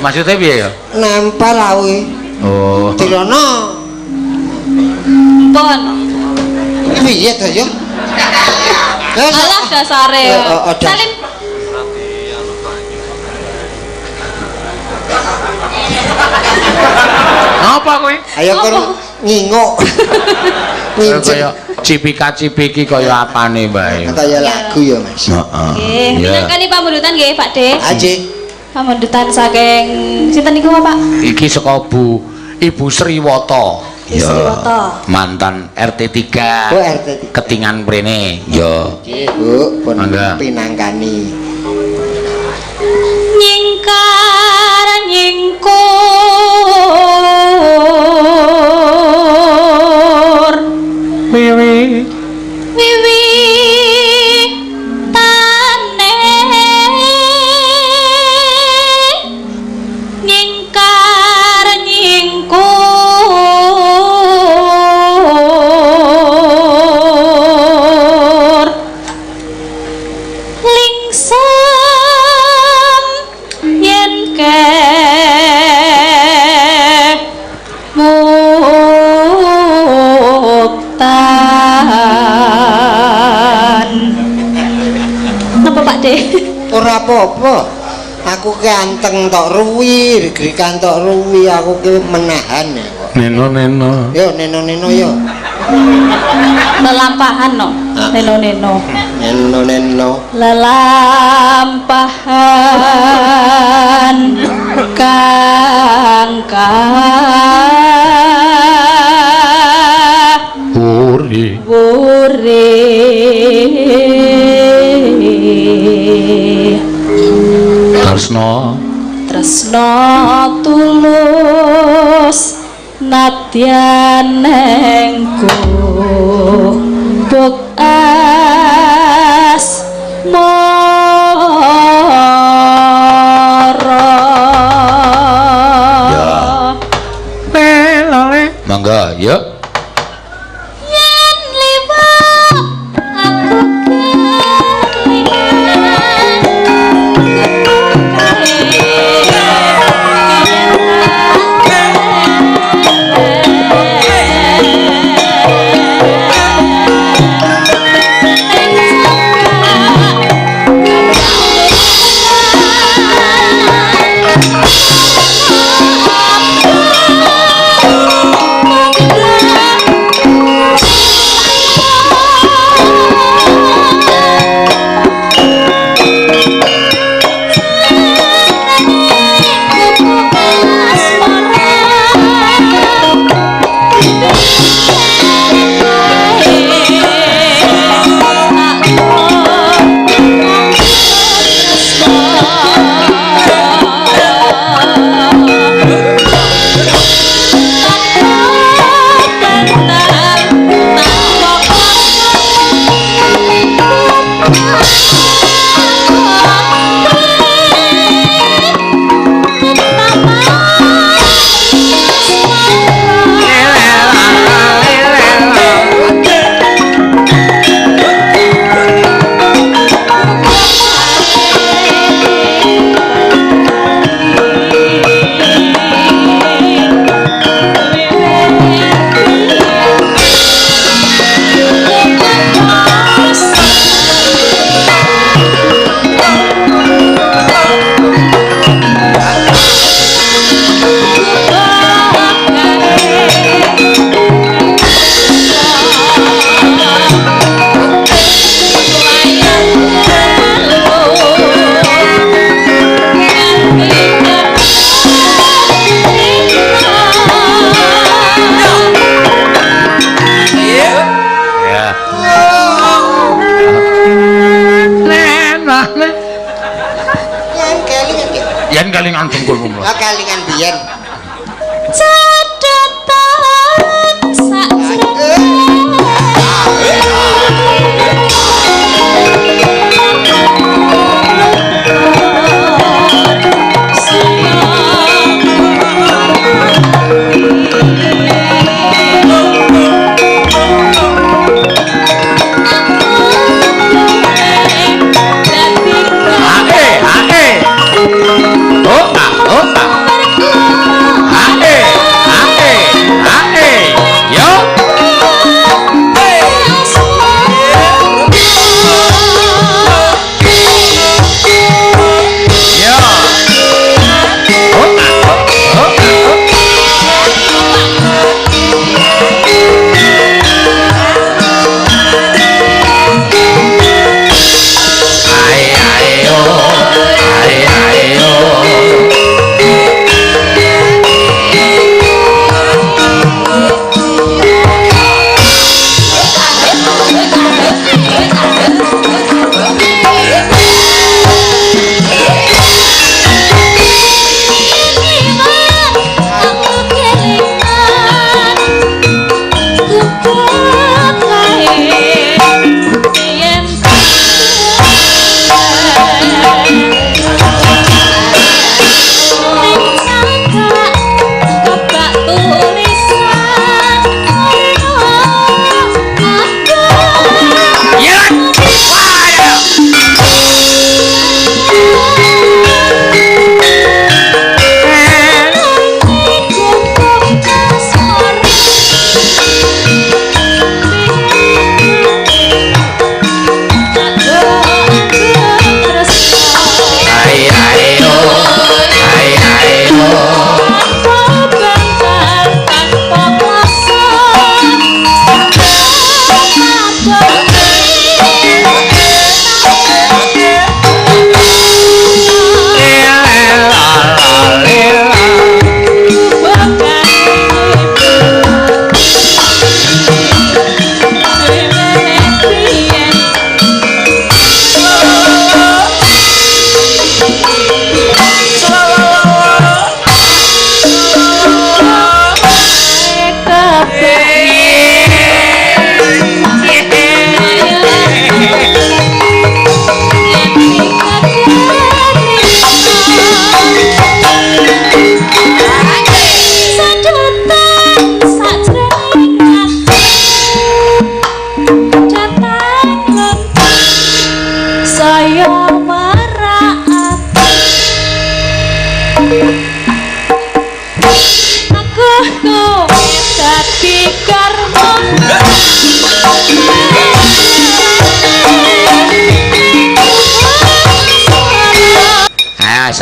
Maksudnya piye ya?
Nempel awe.
Oh.
Dirono.
Pun.
Iki piye to ya?
Alah dasare.
Salim.
Apa kowe?
Ayo kon nginguk.
Kaya cipika-cipiki kaya apane bae.
Kaya lagu ya, Mas.
Heeh.
Nggih, minangkani pamundutan nggih, Pak De.
Aji.
Pamundutan saking sinten niku, Pak?
Iki saka Bu Ibu Sriwata.
Ibu Sriwata.
Mantan RT 3.
Oh, RT 3.
Ketingan mrene. Ya.
Nggih, Bu, pun pinangkani.
Nyingkar nyingkur
wiwi
wiwi tane nyingkar nyingkur lingsem yen ke muktan. Napa Pak De?
Ora apa-apa. Aku ki anteng tok ruwi, grikan tok ruwi, aku ki menahan ya kok.
Neno-neno.
Yo neno-neno yo.
Lelampahan no. Neno-neno.
Neno-neno.
Lelampahan kang
wuri
wuri
tresno
tresno tulus nadyan neng gubuk asmara.
Ya. Pelole. Mangga, yuk.
Yen liwat aku kelingan
Yen kelingan dengkulmu.
Ah kelingan biyen.
Catatan sak
Oh, ah, oh, ah.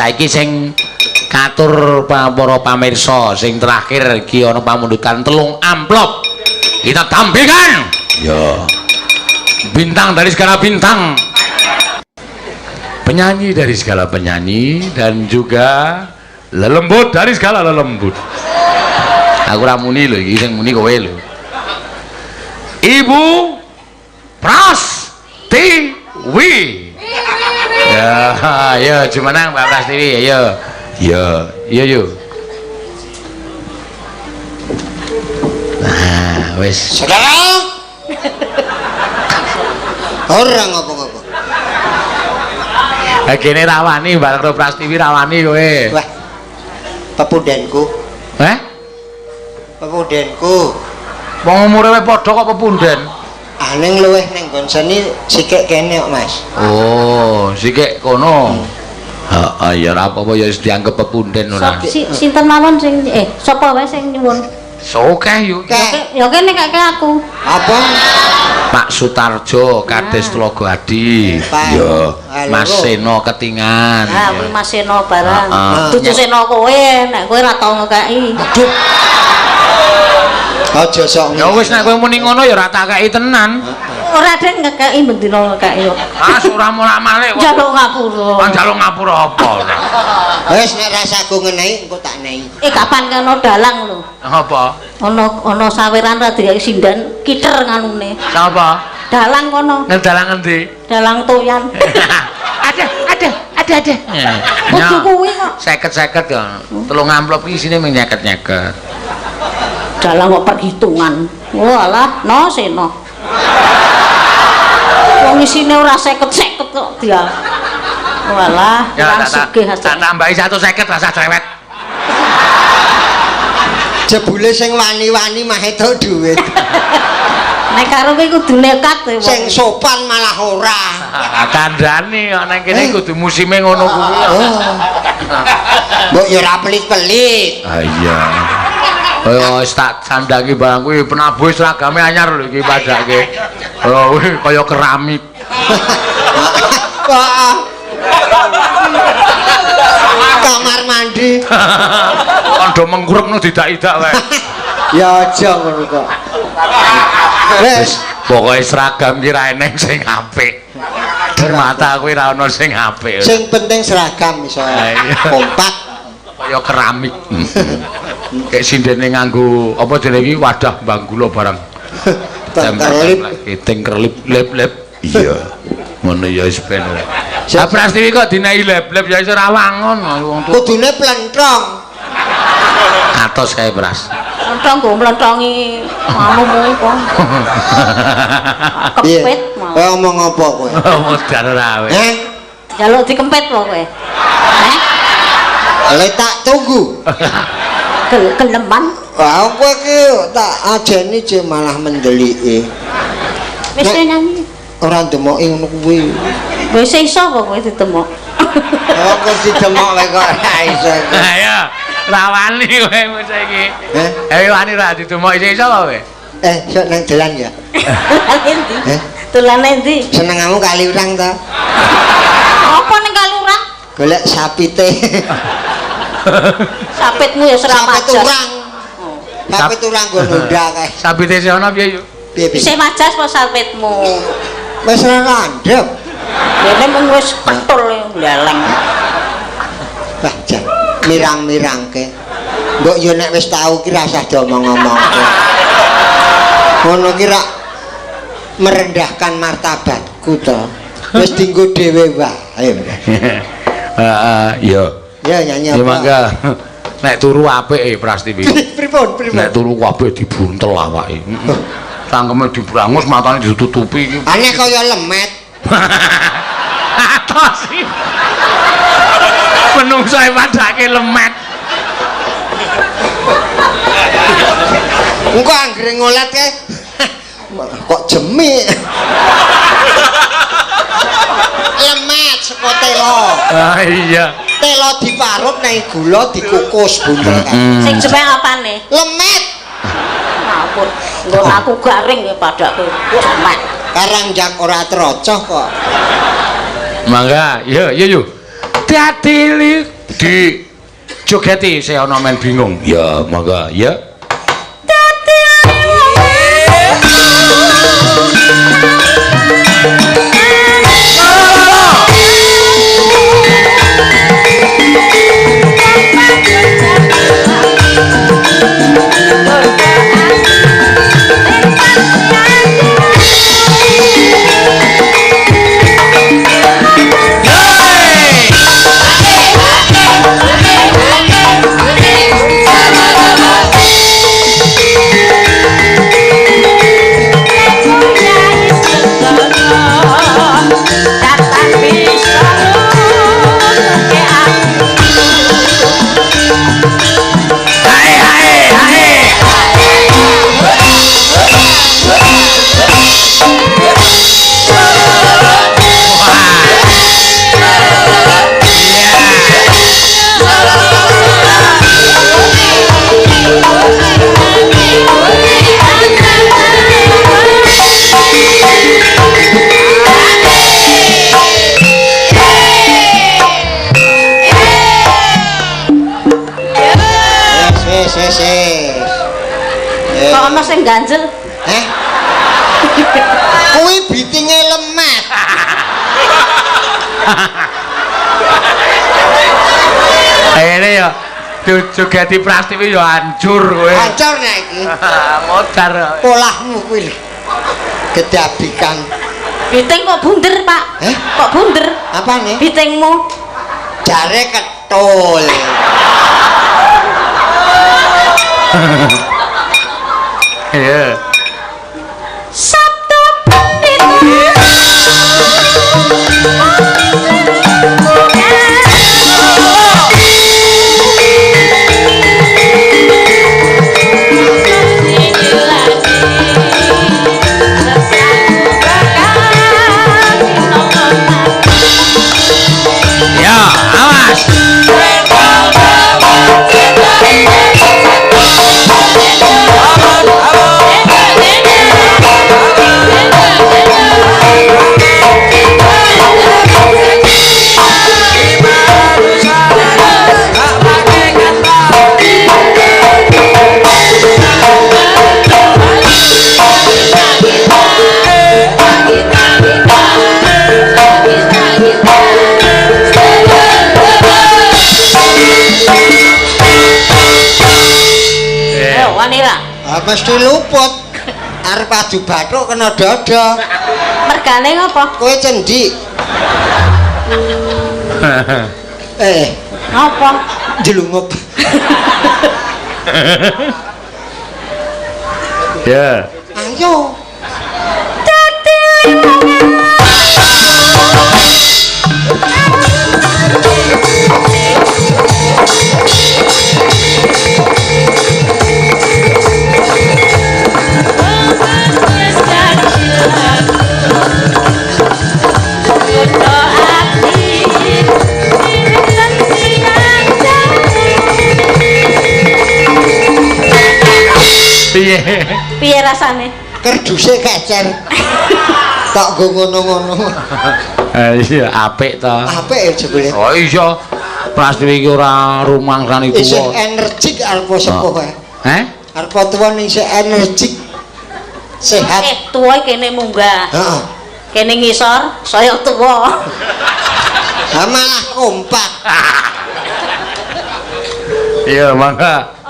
Saiki sing katur para pamirsa sing terakhir iki ana pamundutan 3 amplop. Kita tampilkan. Ya. Bintang dari segala bintang. Penyanyi dari segala penyanyi dan juga lelembut dari segala lelembut. Aku ora muni lho iki, sing muni kowe lho. Ibu Prastiwi. Ya, ayo jumenang Mbak Prastiwi, ayo. Ya, iya yo. Nah, wis.
Saudara. Ora ngopo-ngopo.
Ha kene rawani Mbak Prastiwi rawani kowe.
Wah. Pepundenku.
Heh?
Pepundenku.
Wong umure wae padha kok pepunden.
Ah ning luweh ning nggon seni sikik kene kok, Mas.
Oh, sikik kono. Heeh, ya ora apa-apa ya wis dianggep pepunden ora.
Sinten mawon sing sapa wae sing nyuwun?
Sokeh yo.
Ya kene kake aku.
Apa?
Pak Sutarjo Kades Tlogoadi. Ya, Mas Seno Ketingan.
Ha, kuwi Mas Seno barang. Dudu Seno kowe, nek kowe ora tau ngekeki.
Aduh. Aja sok.
Ya wis nek kowe muni ngono ya ora tak kei tenan.
Ora dek ngekeki bendina ngekeki kok.
Ah ora mulak-malik kok.
Njaluk ngapura.
Ah njaluk ngapura apa?
Wis nek rasaku ngenehi engko tak nehi.
Kapan kena dalang lho.
Apa?
Ana saweran ra dikai sinden kiter nganune.
Sapa?
Dalang kono.
Ngedalang endi?
Dalang toyan.
Ada, ada, ada, ada.
Kudu kuwi kok.
50-50 ya. 3 amplop iki isine mung 50-50.
Dalang kok perhitungan. Walah, no seno. Wong isine ora 50-50 kok dia. Walah, kurang sugih
tak tambahi 150 rasa cerewet.
Jebule sing wani-wani mah entuk dhuwit.
Nek karo kowe kudu nekat kowe.
Sing sopan malah ora.
Kandhane kok nang kene kudu musime ngono kuwi.
Mbok ya ora pelit-pelit.
Ah iya. Kaya wis tak sandangi barang kuwi penabuh seragame anyar lho iki padake. Oh kuwi kaya keramik.
Kamar mandi.
Kandha mengkurepno didak-idak wae.
Ya aja ngono kok.
Wis pokoke seragam ki ra eneng sing apik. Di mata kuwi ra ono sing apik.
Sing penting seragam iso kompak
kaya keramik. Kayak sindene nganggo apa jenenge iki wadah banggula barang.
Kerlip,
kiting kerlip lep-lep. Iya. Ngono ya wis ben. Lah Prastiwi kok dinehi lep-lep ya iso ra wangun wong tuwa.
Kudune plentrong.
Atos kae Pras.
Plentrong nggo mlentongi anumu kok. Kempit mau.
Kowe omong apa kowe?
Modar ora kowe.
Heh?
Njaluk dikempit apa kowe? Heh?
Le tak tunggu.
Keleman.
Wah, kowe iki tak ajeni je malah mendeliki.
Wis nyanyi.
Ora ndemoki ngono kuwi.
Wis iso apa kowe ditemok?
Oh, kok ditemok wae kok ora iso.
Ayo, rawani kowe saiki.
Heh?
Ayo wani ra ditemok iso apa kowe?
Sok nang dalan ya.
Dolan endi? Dolan endi?
Senengamu kali urang ta?
Apa ning kali urang?
Golek sapite.
Sapitmu ya ora
majas. Sapit urang. Sapit urang nggo nunda kae.
Sapite sing ana piye yo?
Piye piye?
Isih majas apa sapitmu?
Wis ora landhep.
Dene mung wis ketul gleleng.
Wah, jan mirang-mirangke. Mbok yo nek wis tau ki rasah diomong-omongke. Ngono ki rak merendahkan martabatku to. Wis dienggo dhewe wae.
Heeh, iya.
Ya nyanyi apa?
Ya mangga. Nek turu apik Prastiwi.
Pripun, pripun?
Nek turu kabeh dibuntel awake. Cangkeme dibrangus, matane ditutupi iki.
Aneh kaya lemet.
Atos iki. Menungso padake lemet.
Engko anggere ngolet kae kok jemik. Lemet saka telo.
Ah iya.
Telo diparut nang gula dikukus buntel kae.
Sing jemek apane?
Lemet.
Ngapur. Nggon aku garing ya padake. Lemet.
Karang jak ora trocoh kok.
Mangga, iya iya yo. Dadi Di jogeti saya ana men bingung. Ya, monggo ya.
Kok ana sing ganjel?
Heh? Kuwi bitinge lemah.
Ini ya jogeti Prastiwi ya hancur kowe.
Hancur nek iki.
Modar.
Polahmu kuwi lho. Gedabikan.
Biting kok bunder, Pak?
Eh?
Kok bunder?
Apane?
Bitingmu.
Jare ketul.
Iya.
Sabtu Pitu.
Ya, awas.
Mesti luput. Arep adu bathuk kena dada.
Mergane ngopo?
Kowe cendik.
Ngopo?
Jelungup.
Ya.
Ayo.
Piye?
Piye rasane?
Kerduse kecer. Tak nggo ngono-ngono.
Iya, apik to.
Apik ya jebule.
Oh iya. Prastiwi iki ora rumangsani tuwa.
Isih energik arep sepuh kae.
Heh?
Arep tuwa ning isih energik. Sehat.
Tuwa kene munggah.
Heeh.
Kene ngisor saya tuwa.
Ha malah kompak.
Iya, mangga.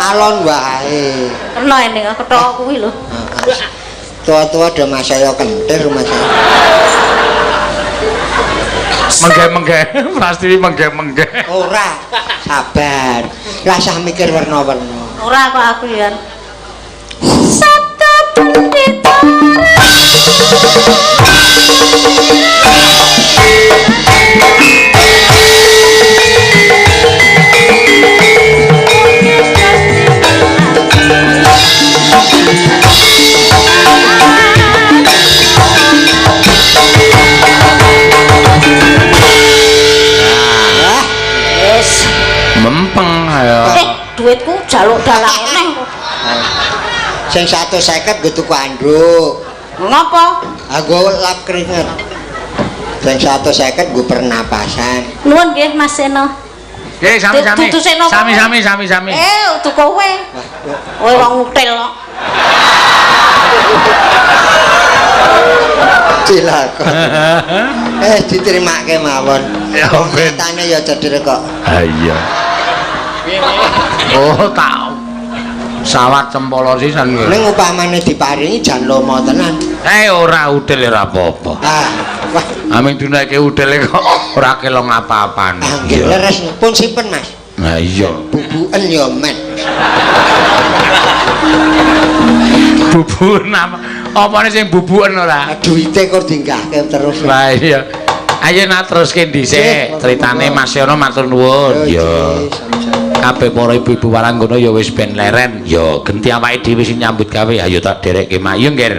Alon wae.
Werna ini kethok kuwi lho.
Tua-tua do masaya kentir rumah saya.
Mengge-mengge, Prastiwi mengge-mengge.
Ora, sabar. Rasah mikir werna-werna.
Ora kok aku ya. Sabda Pendeta.
Wah,
Wis.
Mempeng ayo.
Duitku jaluk dalang neh.
Sing 150 nggo tuku anduk.
Ngopo?
Aku lap keringet. Sing 150 nggo pernapasan.
Nuwun nggih Mas Seno.
Nggih, sami-sami.
Dudu Seno.
Sami-sami, sami-sami.
Udu kowe. Kowe wong ngutil kok.
Cilaka. Diterimake mawon.
Ya ben.
Nyatane ya cedhek kok.
Ha iya. Oh, tak sawat cempolo sisan kowe.
Ning upamane diparingi jan lomo tenan.
Ora udel ora apa-apa.
Ah, wah,
Aming dunake udele kok ora kelong apa-apane.
ah, nggih leres pun simpen Mas.
Lah iya.
Bubuken ya men.
Bubuken apa? Apane sing bubuken ora?
Duite kok dinggahke terus.
Lah iya. Ayo nak teruske dhisik critane Mas Yono matur nuwun. Ya. Kabeh para ibu-ibu waranggono ya wis ben leren. Ya genti awake dhewe sing nyambut gawe. Ayo tak derekke Mak. Iya, Ngger.